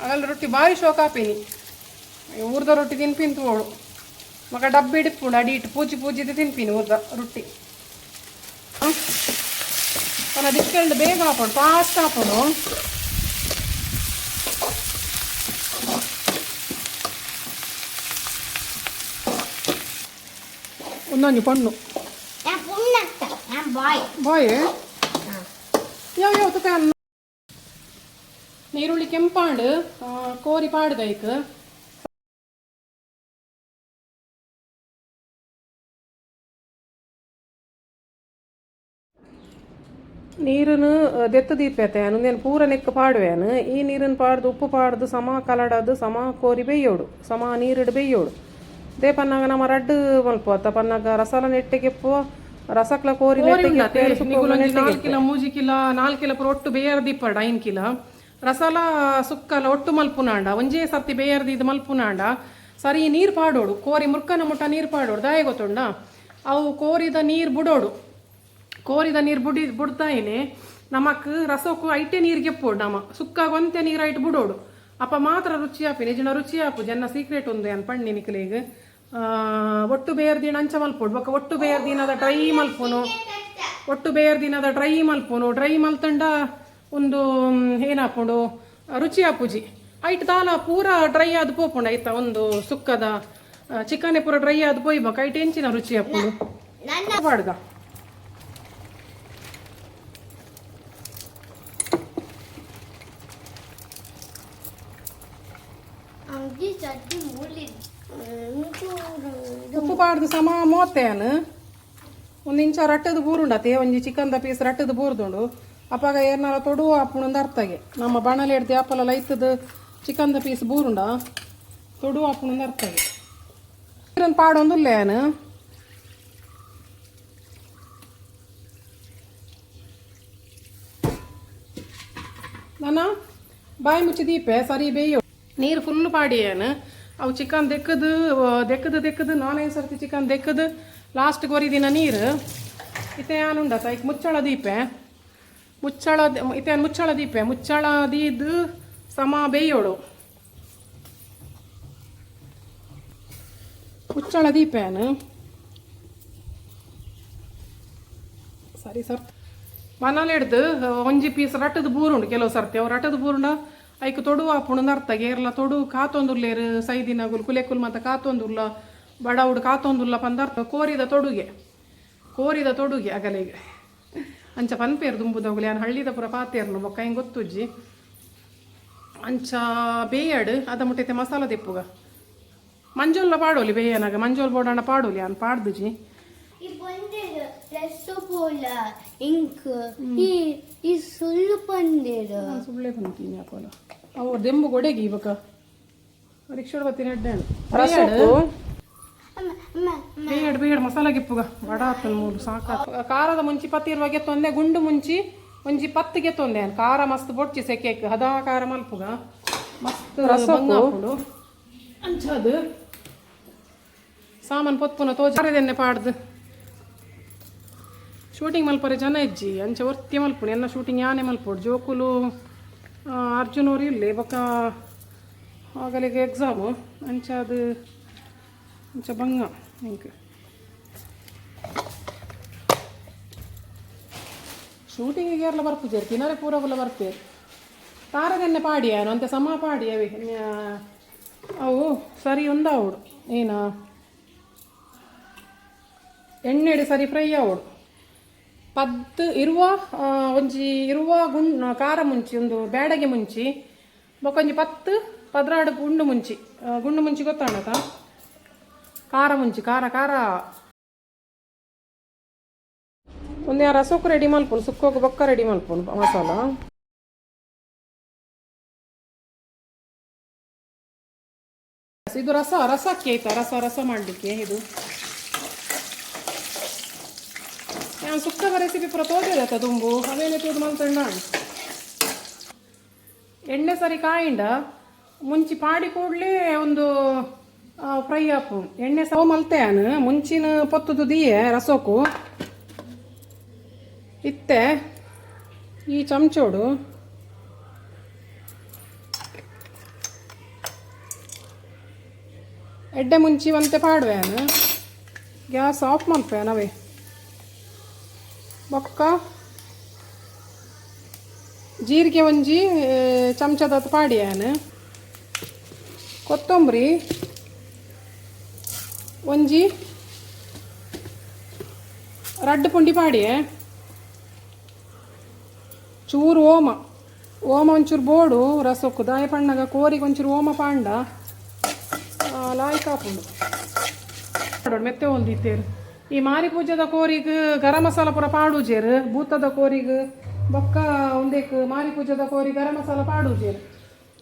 A: ಅದೆಲ್ಲ ರೊಟ್ಟಿ ಭಾರಿ ಶೋಕ ಆಪಿನಿ. ಊರ್ದ ರೊಟ್ಟಿ ತಿನ್ಪಿನ್ ತೋಳು ಮಗ. ಡಬ್ಬಿ ಇಡಿಪುಂಡು ಅಡಿ ಇಟ್ಟು ಪೂಜಿ ಪೂಜಿದ್ದು ತಿನ್ಪಿನಿ ಊರ್ದ ರೊಟ್ಟಿ. ಪನ ದಿಕ್ಕೆಲ್ಡ್ ಬೇಗ ಹಾಕೋಡು, ಫಾಸ್ಟ್ ಹಾಕೋಡು. ಒಂದೊಂದು ಪಣ್ಣು.
C: ഞാൻ ಪುಣ್ಣತ್ತ ഞാൻ ಬಾಯ್.
A: ಬಾಯ್ ಯಾವ ಯಾವ ತುಕ. ನೀರುಳ್ಳಿ ಕೆಂಪಾಂಡು ಕೋರಿ ಪಾಡ್ದೈಕ್. ನೀರನ್ನು ದೆತ್ತು ದೀಪೇತೆ ಉಂದೆನ್ ಪೂರ ನೆಕ್ ಪಾಡುವೇನು. ಈ ನೀರನ್ನು ಪಾಡ್ದು, ಉಪ್ಪು ಪಾಡ್ದು, ಸಮ ಕಲಡದು, ಸಮ ಕೋರಿ ಬೇಯೋಡು, ಸಮ ನೀರಿಡು ಬೇಯೋಡು. They ಪನ್ನಾಗ ನಮ್ಮ ರಡ್ಡು ಮಲ್ಪ ಅತ್ತ ಪನ್ನಾಗ ರಸಾಲ ನೆಟ್ಟೆಗೆಪ್ಪು, ರಸಕ್ಲ ಕೋರಿ. 4 ಕಿಲೋ, 3 ಕಿಲೋ, 4 ಕಿಲೋ ಪೂರ ಒಟ್ಟು ಬೇಯರ್ ದೀಪಡ. 5 ಕಿಲೋ ರಸಾಲ ಸುಕ್ಕಲ ಒಟ್ಟು ಮಲ್ಪುನಾಂಡ, ಒಂಜೇ ಸರ್ತಿ ಬೇಯರ್ದಿ ಇದು ಮಲ್ಪುನಾಂಡ ಸರಿ ನೀರು ಪಾಡೋಡು. ಕೋರಿ ಮುರ್ಕನ ಮುಟ್ಟ ನೀರು ಪಾಡೋಡು. ದಾಯ ಗೊತ್ತುಂಡ? ಅವು ಕೋರಿದ ನೀರು ಬುಡೋಡು. ಕೋರಿದ ನೀರು ಬುಡಿ ಬುಡ್ತಾಯಿನಿ ನಮಕ್ ರಸಕ್ಕೂ ಐಟೆ ನೀರು ಗೆಪ್ಪೋಡು. ನಮ ಸುಕ್ಕಾಗ ಒಂತೆ ನೀರು ಐಟ್ ಬುಡೋಡು. ಅಪ್ಪ ಮಾತ್ರ ರುಚಿ ಆಪಿ, ನಿಜನ ರುಚಿ ಆಪು. ಜನ ಸೀಕ್ರೆಟ್ ಒಂದು ಅನ್ ಪಣ್ಣಿ ನಿಕ್ಲೆಗ್. ಒಟ್ಟು ಬೇರ್ ದಿನ ಅಂಚ ಮಲ್ಪೋಡು. ಬೊಕ್ಕ ಒಟ್ಟು ಬೇರ್ ದಿನದ ಡ್ರೈ ಮಲ್ಪುನು, ಒಟ್ಟು ಬೇರ್ ದಿನದ ಡ್ರೈ ಮಲ್ಪುನು. ಡ್ರೈ ಮಲ್ತಂಡ ಒಂದು ಏನಾಪುಂಡು, ರುಚಿ ಆಪುಜಿ. ಐಟ್ ದಾಲ ಪೂರ ಡ್ರೈ ಆದ್ ಪೋಪುಂಡು. ಐತ ಒಂದು ಸುಕ್ಕದ ಚಿಕನ್ ಪೂರ ಡ್ರೈ ಆದ್ ಪೋಯಿ ಬೊಕ್ಕ ಐಟ್ ಎಂಚಿನ ರುಚಿ ಆಪುಂಡು?
C: ನನ್ನ
A: ಪಾಡ್ದ.
C: ಅಂಗಿ ಚಟ್ನಿ ಮೂಲಿ ಒಂಚೂರು ಇದು.
A: ಉಪ್ಪು ಪಾಡ್ದು ಸಮ ಮೋತೆನ್ ಒಂದು ಇಂಚ ರಟ್ಟದ ಬೂರುಂಡತೆ. ಒಂಜಿ ಚಿಕನ್ದ ಪೀಸ್ ರಟ್ಟದ ಬೂರ್ದುಂಡು. ಅಪಾಗ ಏರ್ನಾಲ ತೊಡು ಆಪುಂಡು ಅರ್ಥಗೆ. ನಮ್ಮ ಬಾಣಲೆ ಹಿಡ್ದು ಆಪಲ ಲೈತದ ಚಿಕನ್ದ ಪೀಸ್ ಬೂರುಂಡ, ತೊಡು ಆಪುಂಡು ಅರ್ಥಗೆ. ನೀರನ್ನು ಪಾಡೊಂದುಲ್ಲೇನು. ನಾನ ಬಾಯಿ ಮುಚ್ಚಿ ದೀಪೆ, ಸರಿ ಬೇಯೋ. ನೀರು ಫುಲ್ ಪಾಡಿಯೇನು. ಅವು ಚಿಕನ್ ದೆಕ್ಕದು ದೆಕ್ಕದು ದೆಕ್ಕದು ನಾನೈದು ಸರ್ತಿ ಚಿಕನ್ ದೆಕ್ಕದು ಲಾಸ್ಟ್ಗೆ ಒರಿದಿನ ನೀರು ಇತ್ತೆ ಆನುಂಡ ಐಕ್ ಮುಚ್ಚಳ ದೀಪೆ. ಮುಚ್ಚಳ ಇತ್ತೆ ಮುಚ್ಚಳ ದೀಪೆ. ಮುಚ್ಚಳ ದೀದ್ ಸಮ ಬೇಯೋಡು. ಮುಚ್ಚಳ ದೀಪೇನು. ಸರಿ ಸರ್, ಮನಲ್ ಹಿಡ್ದು ಒಂಜಿ ಪೀಸ್ ರಟ್ಟದ ಬೂರುಂಡು. ಕೆಲವು ಸರ್ತಿ ಅವು ರಟ್ಟದ ಬೂರುಂಡ ಐಕ್ ತೊಡು ಆಪುಂಡು ಅರ್ಥ. ಏರ್ಲ ತೊಡು ಕಾತೊಂದುಲ್ಲೇರು, ಸೈದಿನಗುಲು ಕುಲೆಕುಲ್ ಮತ್ತ ಕಾತೊಂದುಲ್ಲ, ಬಡವುಡು ಕಾತೊಂದುಲ್ಲ ಪಂದರ್ಥ. ಕೋರಿದ ತೊಡುಗೆ, ಕೋರಿದ ತೊಡುಗೆ ಅಗಲಿಗೆ ಅಂಚ ಪನ್ಪೇರು ದುಂಬುದೋಗಲಿ. ಯಾನ್ ಹಳ್ಳಿದ ಪೂರ ಪಾತೇರ್ನು ಬೊಕ್ಕ ಹಿಂಗೆ ಗೊತ್ತುಜ್ಜಿ. ಅಂಚ ಬೇಯಡ್ ಅದ ಮುಟ್ಟೈತೆ. ಮಸಾಲ ದೆಪ್ಪುಗ. ಮಂಜೋಲ್ಲ ಪಾಡೋಲಿ ಬೇಯನಾಗ. ಮಂಜೋಲ್ ಬೋಡಾಣ ಪಾಡೋಲಿ, ಅನ್ ಪಾಡ್ದುಜಿ.
C: ಈ ಬಂದಿರು ಡ್ರೆಸ್ ಪೋಲ ಇಂಕ್ ಈ ಈ ಸುಳ್ಳು ಬಂದಿರು.
A: ಸುಳ್ಳೆ ಬಂತೀನಿ ಅಪೋಲ. ಅವು ದೆಂಬು ಗೊಡೆಗಿ ಇವಾಗ ರಿಕ್ಷಾ ಬತ್ತೀನಿ. ಎಡ್ಡೆ ರಸಕ್ಕು.
C: ಅಮ್ಮ ಅಮ್ಮ.
A: ಬೇಡ ಬೇಡ. ಮಸಾಲ ಗಿಪ್ಪುಗ ವಡ ಆತನ ಮೂರು ಸಾಕ. ಖಾರದ ಮುಂಚಿ ಪತ್ತಿರುವಾಗೆ ತೊಂದೆ, ಗುಂಡು ಮುಂಚಿ ಒಂಜಿ ಪತ್ತಿಗೆ ತೊಂದೆ. ಖಾರ ಮಸ್ತ್ ಬೊಡ್ಚಿ, ಸೆಕೆಕ್ ಹದಾ ಖಾರ ಮಲ್ಪುಗ. ಮಸ್ತ್ ರಸಕ್ಕು ಅಂಚದು ಸಾಮಾನು ಪೊತ್ಪುನ ತೋಜ ಎಣ್ಣೆ ಪಾಡ್ದು. ಶೂಟಿಂಗ್ ಮಲ್ಪರೆ ಜನ ಇಜ್ಜಿ, ಅಂಚ ಒರ್ತಿ ಮಲ್ಪುಣಿ. ಎನ್ನ ಶೂಟಿಂಗ್ ಯಾನೆ ಮಲ್ಪೋಡು. ಜೋಕುಲು ಅರ್ಜುನ್ ಅವರು ಇಲ್ಲಿ ಬೊಕ್ಕ ಆಗಲಿಗೆ ಎಕ್ಸಾಮು. ಅಂಚ ಅದು ಅಂಚ ಬಂಗ ಇಂಕ್. ಶೂಟಿಂಗಿಗೆ ಎಲ್ಲ ಬರ್ಪುಜೇರು, ತಿನ್ನರೆ ಪೂರಗುಲ ಬರ್ಪೇರು. ತಾರದೆನ್ನೆ ಪಾಡಿಯಾನು ಅಂತೆ ಸಮ ಪಾಡಿ ಅವಿ. ಅವು ಸರಿ ಒಂದಾವಡು ಏನ ಎಣ್ಣೆಡೆ ಸರಿ ಫ್ರೈ ಆವಡು. ಪದ್ದು ಇರುವ ಒಂಜಿ ಇರುವ ಗುಂಡ್ ಖಾರ ಮುಂಚಿ, ಒಂದು ಬ್ಯಾಡಗೆ ಮುಂಚಿ, ಬೊಕೊಂಜಿ 10 12 ಗುಂಡು ಮುಂಚಿ. ಗುಂಡು ಮುಂಚಿ ಗೊತ್ತಾಣತ? ಖಾರ ಮುಂಚಿ, ಖಾರ ಖಾರ. ಒಂದು ರಸಕ್ಕೂ ರೆಡಿ ಮಲ್ಪುನು, ಸುಕ್ಕೋಗು ಬೊಕ್ಕ ರೆಡಿ ಮಲ್ಪುನು ಮಸಾಲ. ಇದು ರಸ, ರಸಕ್ಕೆ ಆಯ್ತಾ? ರಸ ರಸ ಮಾಡಲಿಕ್ಕೆ ಇದು. ನಾನು ಸುಕ್ಕದ ರೆಸಿಪಿ ಪೂರ ತೋಜದ ದುಂಬು. ಅವೇನೆ ತೂದು ಮಲ್ತಂಡ. ಎಣ್ಣೆ ಸರಿ ಕಾಯಿಂಡ ಮುಂಚಿ ಪಾಡಿ ಕೂಡಲೇ ಒಂದು ಫ್ರೈ ಆಪು. ಎಣ್ಣೆ ಸವ ಮಲ್ತೆಯಾನು ಮುಂಚಿನ ಪೊತ್ತುದು ದಿಯೆ ರಸೋಕು. ಇತ್ತೆ ಈ ಚಮಚೋಡು ಎಡ್ಡೆ ಮುಂಚಿ ಒಂತೆ ಪಾಡುವೆನು. ಗ್ಯಾಸ್ ಆಫ್ ಮಲ್ಪೆ ನವೇ. ಬೊಕ್ಕ ಜೀರಿಗೆ ಒಂಜಿ ಚಮಚದ ಪಾಡಿಯಾನು. ಕೊತ್ತಂಬರಿ ಒಂಜಿ ರಡ್ಡು ಪುಂಡಿ ಪಾಡಿಯೆ. ಚೂರು ಓಮ. ಓಮ ಒಂಚೂರು ಬೋಡು ರಸೊಕ್ಕು ದಾಯ ಪಣ್ಣಗ ಕೋರಿಗೆ ಒಂಚೂರು ಓಮ ಪಾಂಡ ಲಾಯ್ಕ್ ಆಪುಂಡು ಮೆತ್ತೆ ಹೊಲ್ದಿತ್ತೇರು. ಈ ಮಾರಿ ಪೂಜೆದ ಕೋರಿಗ್ ಗರಂ ಮಸಾಲ ಪೂರ ಪಾಡುಜೇರು. ಭೂತದ ಕೋರಿಗ್ ಬೊಕ್ಕ ಒಂದೇಕ್ ಮಾರಿ ಪೂಜೆದ ಕೋರಿ ಗರಂ ಮಸಾಲ ಪಾಡುಜೇರು.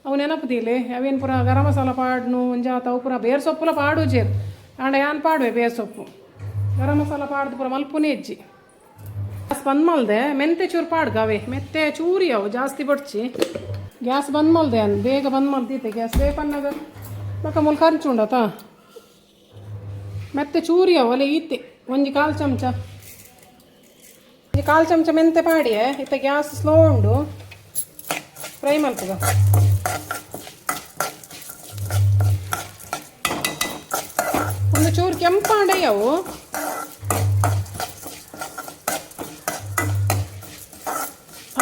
A: ಅವು ನೆನಪುದಿಲೆ ಅವೇನು ಪೂರ ಗರಂ ಮಸಾಲ ಪಾಡ್ನು ಒಂಜಾತ ಅವು ಪೂರ ಬೇರ್ ಸೊಪ್ಪುಲ ಪಾಡುಜೇರು. ಆಂಡ ಯಾನ್ ಪಾಡುವೆ ಬೇರ್ ಸೊಪ್ಪು ಗರಂ ಮಸಾಲ ಪಾಡ್ದು ಪೂರ ಮಲ್ಪುನೇ ಇಜ್ಜಿ. ಗ್ಯಾಸ್ ಬಂದ್ ಮಲ್ದೆ. ಮೆಂತೆ ಚೂರು ಪಾಡ್ಗ ಅವೇ ಮೆತ್ತೆ ಚೂರಿ ಅವು ಜಾಸ್ತಿ ಬಡ್ಚಿ. ಗ್ಯಾಸ್ ಬಂದ್ ಮಲ್ದೆ ಅನ್ ಬೇಗ ಬಂದ್ ಮಲ್ದಿತ್ತೆ ಗ್ಯಾಸ್ ಬೇಪನ್ನಾಗ ಬೊಕ್ಕ ಮೂಲು ಖರ್ಚು ಉಂಡತಾ. ಮೆತ್ತೆ ಚೂರಿ ಅವು ಅಲೆ ಈತೆ ಒಂಜಿ ಕಾಲು ಚಮಚ, ಒಂಜಿ ಕಾಲು ಚಮಚ ಮೆಂತೆ ಪಾಡಿಯೆ. ಇತ್ತ ಗ್ಯಾಸ್ ಸ್ಲೋ ಉಂಡು. ಫ್ರೈ ಮಲ್ಪುಗ. ಒಂದು ಚೂರು ಕೆಂಪಾಂಡೆ ಅವು.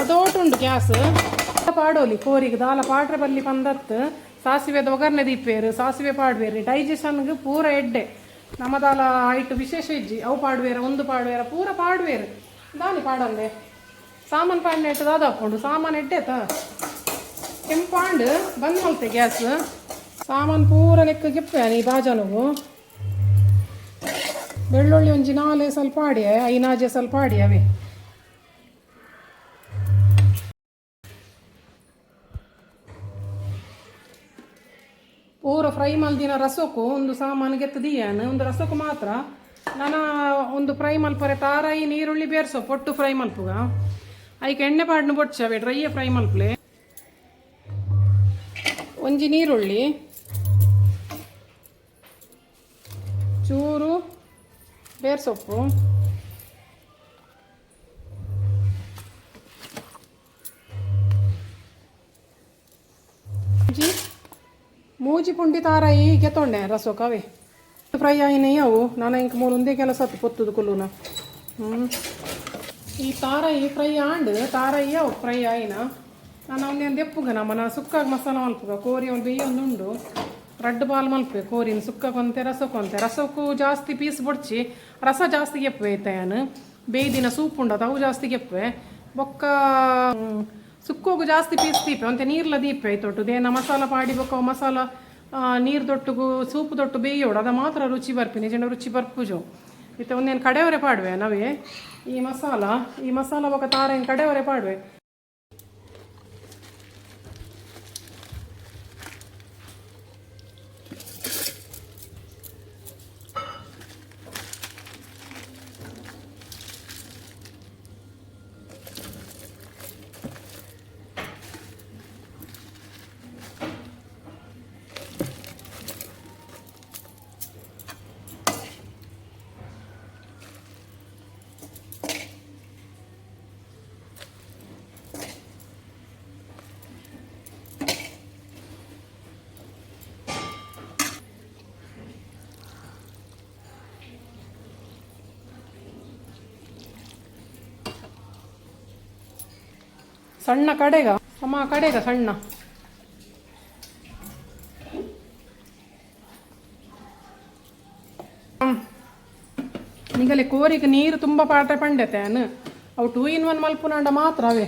A: ಅದೋಟುಂಡು ಗ್ಯಾಸ್ ಪಾಡೋಲಿ. ಕೋರಿಗೆ ದಾಲ ಪಾಡ್ರೆ ಬಲ್ಲಿ ಪಂದತ್ತು ಸಾಸಿವೆದ ಒಗರ್ನೆ ದೀಪೇರು, ಸಾಸಿವೆ ಪಾಡ್ವೇರು. ಡೈಜೆಷನ್ಗೆ ಪೂರ ಎಡ್ಡೆ. ನಮ್ಮದಾಲ ಐಟ್ ವಿಶೇಷ ಇಜ್ಜಿ. ಅವು ಪಾಡ್ವೇರ, ಒಂದು ಪಾಡ್ವೇರ, ಪೂರ ಪಾಡ್ವೇರು. ದಾನಿ ಪಾಡಂದೆ ಸಾಮಾನು ಪಾಡ್ನೆ ಇಟ್ಟು ದಾದ ಹಾಕೊಂಡು ಸಾಮಾನು ಎಡ್ಡೆತ ಕೆಂಪಾಂಡ್ ಬಂದ್ ಮಲ್ತೆ ಗ್ಯಾಸ್. ಸಾಮಾನು ಪೂರ ಲೆಕ್ಕ ಗಿಪ್ಪೆ ಈ ಬಾಜನವು. ಬೆಳ್ಳುಳ್ಳಿ ಒಂಜಿ ನಾಲೆ ಸ್ವಲ್ಪ ಆಡಿಯ, ಐನಾಜೆ ಸ್ವಲ್ಪ ಆಡಿ ಅವೇ. ಪೂರ ಫ್ರೈ ಮಲ್ದಿನ ರಸಕ್ಕೂ ಒಂದು ಸಾಮಾನು ಗೆತ್ತದೀಯಾನ. ಒಂದು ರಸಕ್ಕೂ ಮಾತ್ರ ನಾನು ಒಂದು ಫ್ರೈ ಮಲ್ಪರೆ ತಾರಾಯಿ, ನೀರುಳ್ಳಿ, ಬೇರ್ಸೊ ಪೊಟ್ಟು ಫ್ರೈ ಮಲ್ಪುಗ. ಐಕ್ ಎಣ್ಣೆ ಪಾಡ್ನು ಬೊಚ್ಚ ಅವೇ ಡ್ರೈಯ ಫ್ರೈ ಮಲ್ಪಲೆ. ಒಂಜಿ ನೀರುಳ್ಳಿ, ಚೂರು ಬೇರ್ಸೊಪ್ಪು, ಒಂಜಿ ಮೂಜಿ ಪುಂಡಿ ತಾರಾಯಿ ಗೆತ್ತೊಂಡೆ ರಸೋಕ್ ಅವೇ. ಫ್ರೈ ಆಯಿನ ಅವು. ನಾನು ಇಂಕ ಮೂಲು ಒಂದೇ ಕೆಲಸ ಆತು ಪೊತ್ತುದು ಕುಲ್ಲುನ. ಈ ತಾರಾಯಿ ಫ್ರೈ ಆಂಡ್ ತಾರಾಯಿ ಅವು ಫ್ರೈ ಆಯಿನ. ನಾನು ಅವನೇನು ದೆಪ್ಪುಗ ನಮ್ಮ ಸುಕ್ಕಾಗ ಮಸಾಲ ಮಲ್ಪುಗ. ಕೋರಿ ಒಂದು ಬೇಯೊಂದು ಉಂಡು. ರಡ್ಡು ಬಾಲ್ ಮಲ್ಪೆ ಕೋರಿನ. ಸುಕ್ಕಕೊಂತೆ, ರಸಕ್ಕೊಂತೆ. ರಸಕ್ಕೂ ಜಾಸ್ತಿ ಪೀಸ್ ಬೊಡ್ಚಿ, ರಸ ಜಾಸ್ತಿ ಗೆಪ್ಪೆ ಐತೆ. ಯಾನು ಬೇಯ್ದಿನ ಸೂಪ್ ಉಂಡದ ಅವು ಜಾಸ್ತಿ ಗೆಪ್ಪೆ. ಬೊಕ್ಕ ಸುಕ್ಕೋಗು ಜಾಸ್ತಿ ಪೀಸ್ ದೀಪೆ ಒಂತೆ ನೀರ್ಲ ದೀಪೆ ಐತೊಟ್ಟು. ದೇನ ಮಸಾಲ ಪಾಡಿ ಬೊಕ್ಕ ಅವು ಮಸಾಲ ನೀರು ದೊಟ್ಟುಗು ಸೂಪ್ ದೊಟ್ಟು ಬೇಯೋಡು. ಅದ ಮಾತ್ರ ರುಚಿ ಬರ್ಪಿ ನಿಜ ರುಚಿ ಬರ್ಪುಜು. ಇತ್ತೆ ಒಂದೇನು ಕಡೆಯವರೆ ಪಾಡುವೆ ನಾವೇ ಈ ಮಸಾಲ. ಈ ಮಸಾಲ ಬೊಕ್ಕ ತಾರೇನು ಕಡೆಯವರೆ ಪಾಡುವೆ. ಸಣ್ಣ ಕಡೆಗ ಸಮ ಕಡೆಗ ಸಣ್ಣ. ನಿಗಲೆ ಕೋರಿಗೆ ನೀರು ತುಂಬ ಪಾಟ್ರೆ ಪಂಡೆತೆ ಅನು. ಅವು 2 ಇನ್ 1 ಮಲ್ಪುನಾಂಡ ಮಾತ್ರ ಅವೇ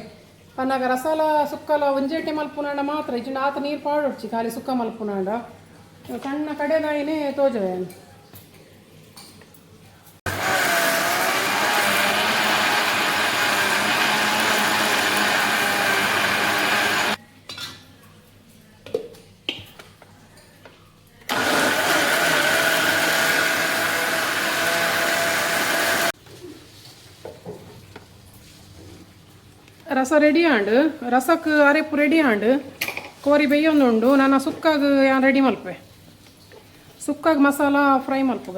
A: ಪನ್ನಾಗ ರಸಾಲ ಸುಕ್ಕಲ ಒಂಜೇಟೆ ಮಲ್ಪುನಾಂಡ ಮಾತ್ರ. ಇಜ್ಜಿಂಡ ಆತ ನೀರು ಪಾಡೊಡ್ಚಿ, ಖಾಲಿ ಸುಕ್ಕ ಮಲ್ಪುನಾಂಡ. ಸಣ್ಣ ಕಡೆದಾಯಿನೇ ತೋಜವೆ. ರಸ ರೆಡಿ ಆಂಡ್. ರಸಕ್ಕೆ ಅರೆಪು ರೆಡಿ ಆಂಡ್. ಕೋರಿ ಬೇಯೊಂದುಂಡು. ನಾನು ಸುಕ್ಕಾಗ ಯಾನ್ ರೆಡಿ ಮಲ್ಪೆ. ಸುಕ್ಕಾಗ ಮಸಾಲ ಫ್ರೈ ಮಲ್ಪುಗ.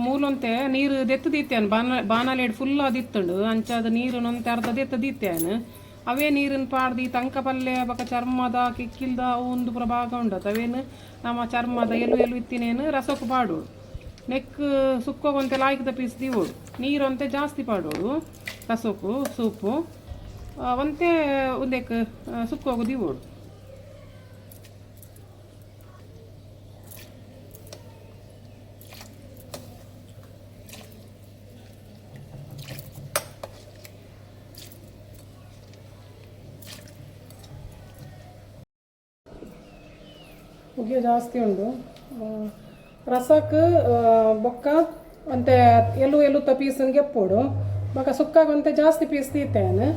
A: ಮೂಲೊಂತೆ ನೀರು ದೆತ್ತು ದೀತ್ಯಾನ. ಬಾನ ಬಾನಾಲೇಡ್ ಫುಲ್ ಅದಿತ್ತುಂಡು. ಅಂಚಾದ ನೀರು ನೊಂತೆ ಅರ್ಧ ದೆತ್ತು ದೀತ್ಯಾನ. ಅವೇ ನೀರನ್ನು ಪಾಡ್ದು ಈ ತಂಕ ಪಲ್ಯ ಬೊಕ ಚರ್ಮದ ಕಿಕ್ಕಿಲ್ದ ಅವು ಒಂದು ಪೂರ ಭಾಗ ಉಂಡತ. ಅವೇನು ನಮ್ಮ ಚರ್ಮದ ಎಲು ಎಲು ಇತ್ತಿನೇನು ರಸಕ್ಕೆ ಪಾಡು. ನೆಕ್ ಸುಕ್ಕೋಗಂತೆ ಲಾಯ್ಕದ ಪೀಸ್ ದಿವೋಡು ನೀರಂತೆ ಜಾಸ್ತಿ ಪಾಡೋಡು ರಸೋಕು ಸೂಪು ಒಂತೆ ಒಂದೇಕ್ ಸುಕ್ಕೋಗು ದಿವೋಡು. ಉಗಿಯ ಜಾಸ್ತಿ ಉಂಡು. ರಸಕ್ಕೆ ಬೊಕ್ಕ ಒಂತೆ ಎಲು ಎಲುತ್ತ ಪೀಸನ್ ಗೆಪ್ಪೋಡು ಬೊಕ್ಕ ಸುಕ್ಕಾಗ ಒಂತೆ ಜಾಸ್ತಿ ಪೀಸ್ ತೀತೇನೆ.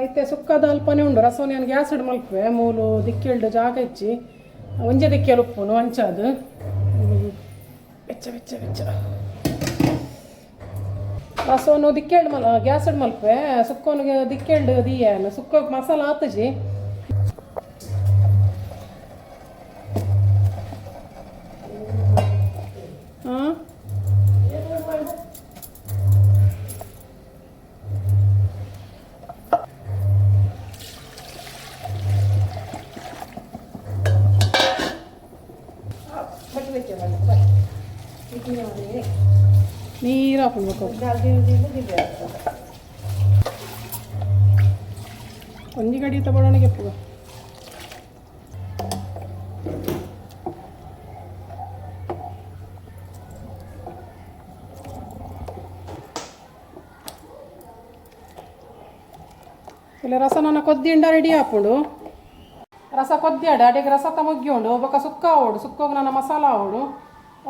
A: ಇತ್ತೆ ಸುಕ್ಕದ ಅಲ್ಪನೆ ಉಂಡು. ರಸವನ್ನು ನಾನು ಗ್ಯಾಸ್ ಇಡ್ ಮಲ್ಪುವೆ ಮೂಲು ದಿಕ್ಕಿಲ್ಡು ಜಾಗ ಹೆಚ್ಚಿ ಒಂಜೆ ದಿಕ್ಕಿಯಲ್ಲಿ ಉಪ್ಪುನು ಅಂಚಾದು ಬೆಚ್ಚ ಬೆಚ್ಚ ಬೆಚ್ಚ ರಸವನ್ನು ದಿಕ್ಕೆಲ್ಡು ಮಲ್ ಗ್ಯಾಸ್ ಇಡ್ ಮಲ್ಪುವೆ ಸುಕ್ಕೋನು ದಿಕ್ಕೆಲ್ಡು ದಿಯ್ಯಾನು ಸುಕ್ಕೋಗ್ ಮಸಾಲ ಆತಜಿ. ಹಾಂ ನೀರು ಹಾಕೊಳ್ಬೇಕು. ಒಂಜಿ ಗಡಿ ತಗೊಳ್ಳೋಣಿಗೆ ಪೂಗ ಇಲ್ಲ. ರಸ ನನ್ನ ಕೊದ್ದಿಂಡ ರೆಡಿ ಆಪುಂಡು. ರಸ ಕೊದ್ದಿಯಾಡ ಅಡಿಗೆ ರಸತ ಮುಗ್ಗಿಯುಂಡು. ಬೊಕ್ಕ ಸುಕ್ಕ ಆವೊಡು. ಸುಕ್ಕೋಗ ನನ್ನ ಮಸಾಲ ಆವೊಡು.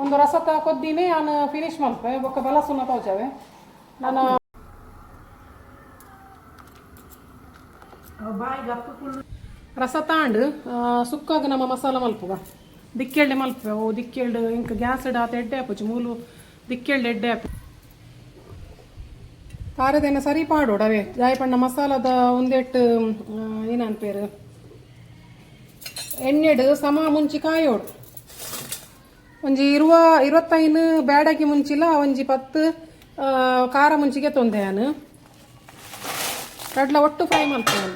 A: ಒಂದು ರಸತ ಕೊದ್ದಿನೇ ನಾನು ಫಿನಿಶ್ ಮಲ್ಪೆ. ಬೊಕ್ಕ ಬಲಸುನ ತೋಜವೆ ನನ್ನ. ರಸ ತಾಂಡು ಸುಕ್ಕಾಗ ನಮ್ಮ ಮಸಾಲ ಮಲ್ಪುಗ ದಿಕ್ಕೆಳ್ಳೆ ಮಲ್ಪೆ. ಓ ದಿಕ್ಕೆಳ್ಳು ಇಂಕ ಗ್ಯಾಸ್ ಆತ ಎಡ್ಡೆ ಆಪುಜಿ ಮೂಲು ದಿಕ್ಕೆಳ್ಳು ಎಡ್ಡೆ ಆಪು ತಾರದೇನ ಸರಿ ಪಾಡೋಡು. ಅವೇ ಜಾಯಪಣ್ಣ ಮಸಾಲದ ಒಂದೆಟ್ಟು ಏನನ್ ಪೇರು ಎಣ್ಣೆಡು ಸಮ ಮುಂಚಿ ಕಾಯೋಡು. ಒಂಜಿ ಇರುವ 25 ಬ್ಯಾಡಗಿ ಮುಂಚಿಲ ಒಂಜಿ 10 ಖಾರ ಮುಂಚಿಗೆ ತೊಂದೆಯಾನು ಕಡ್ಲ ಒಟ್ಟು ಫ್ರೈ ಮಲ್ಪುವನು.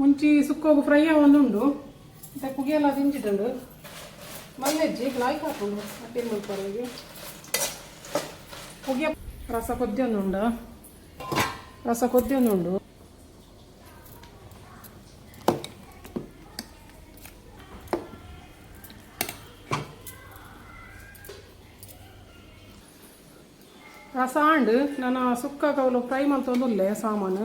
A: ಮುಂಚಿ ಸುಕ್ಕೋಗು ಫ್ರೈ ಒಂದುಂಡು. ಮತ್ತೆ ಪುಗೆಲ್ಲ ದಿಂಜಿಡುಂಡು ಮಲ್ಲೆಜ್ಜಿ ಲಾಯ್ಕ್ ಹಾಕೊಂಡು ಅಟ್ಟಿನ ಮಲ್ಪರಿಗೆ ಪುಗೆ. ರಸ ಕೊದ್ದಿ ಒಂದುಂಡು. ರಸ ಕೊದ್ದಿ ಒಂದುಂಡು. ರಸ ಆಂಡ್ ನಾನು ಸುಕ್ಕ ಕವಲು ಫ್ರೈ ಮಲ್ತೊಂದುಲ್ಲೆ ಸಾಮಾನು.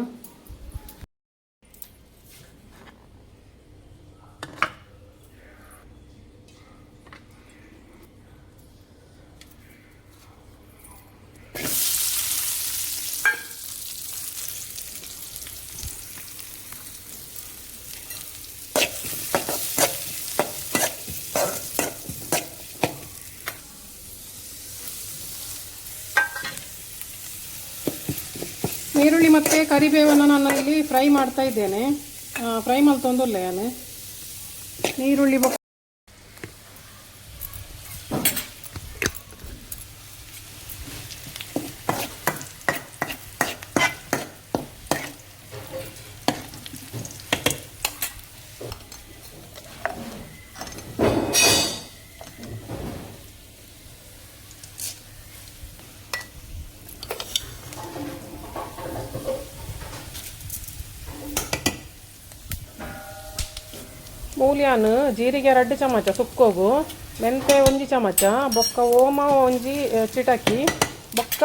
A: ಈರುಳ್ಳಿ ಮತ್ತು ಕರಿಬೇವನ್ನು ನಾನು ಇಲ್ಲಿ ಫ್ರೈ ಮಾಡ್ತಾ ಇದ್ದೇನೆ. ಫ್ರೈ ಮಲ್ತೊಂದುಲ್ಲೆ ನಾನು ನೀರುಳ್ಳಿ. ಮೂಲ್ಯಾನ್ ಜೀರಿಗೆ 2 ಚಮಚ ಸುಕ್ಕೋಗು, ಮೆಂತೆ 1 ಚಮಚ, ಬೊಕ್ಕ ಓಮ ಒಂಜಿ ಚಿಟಕಿ, ಬೊಕ್ಕ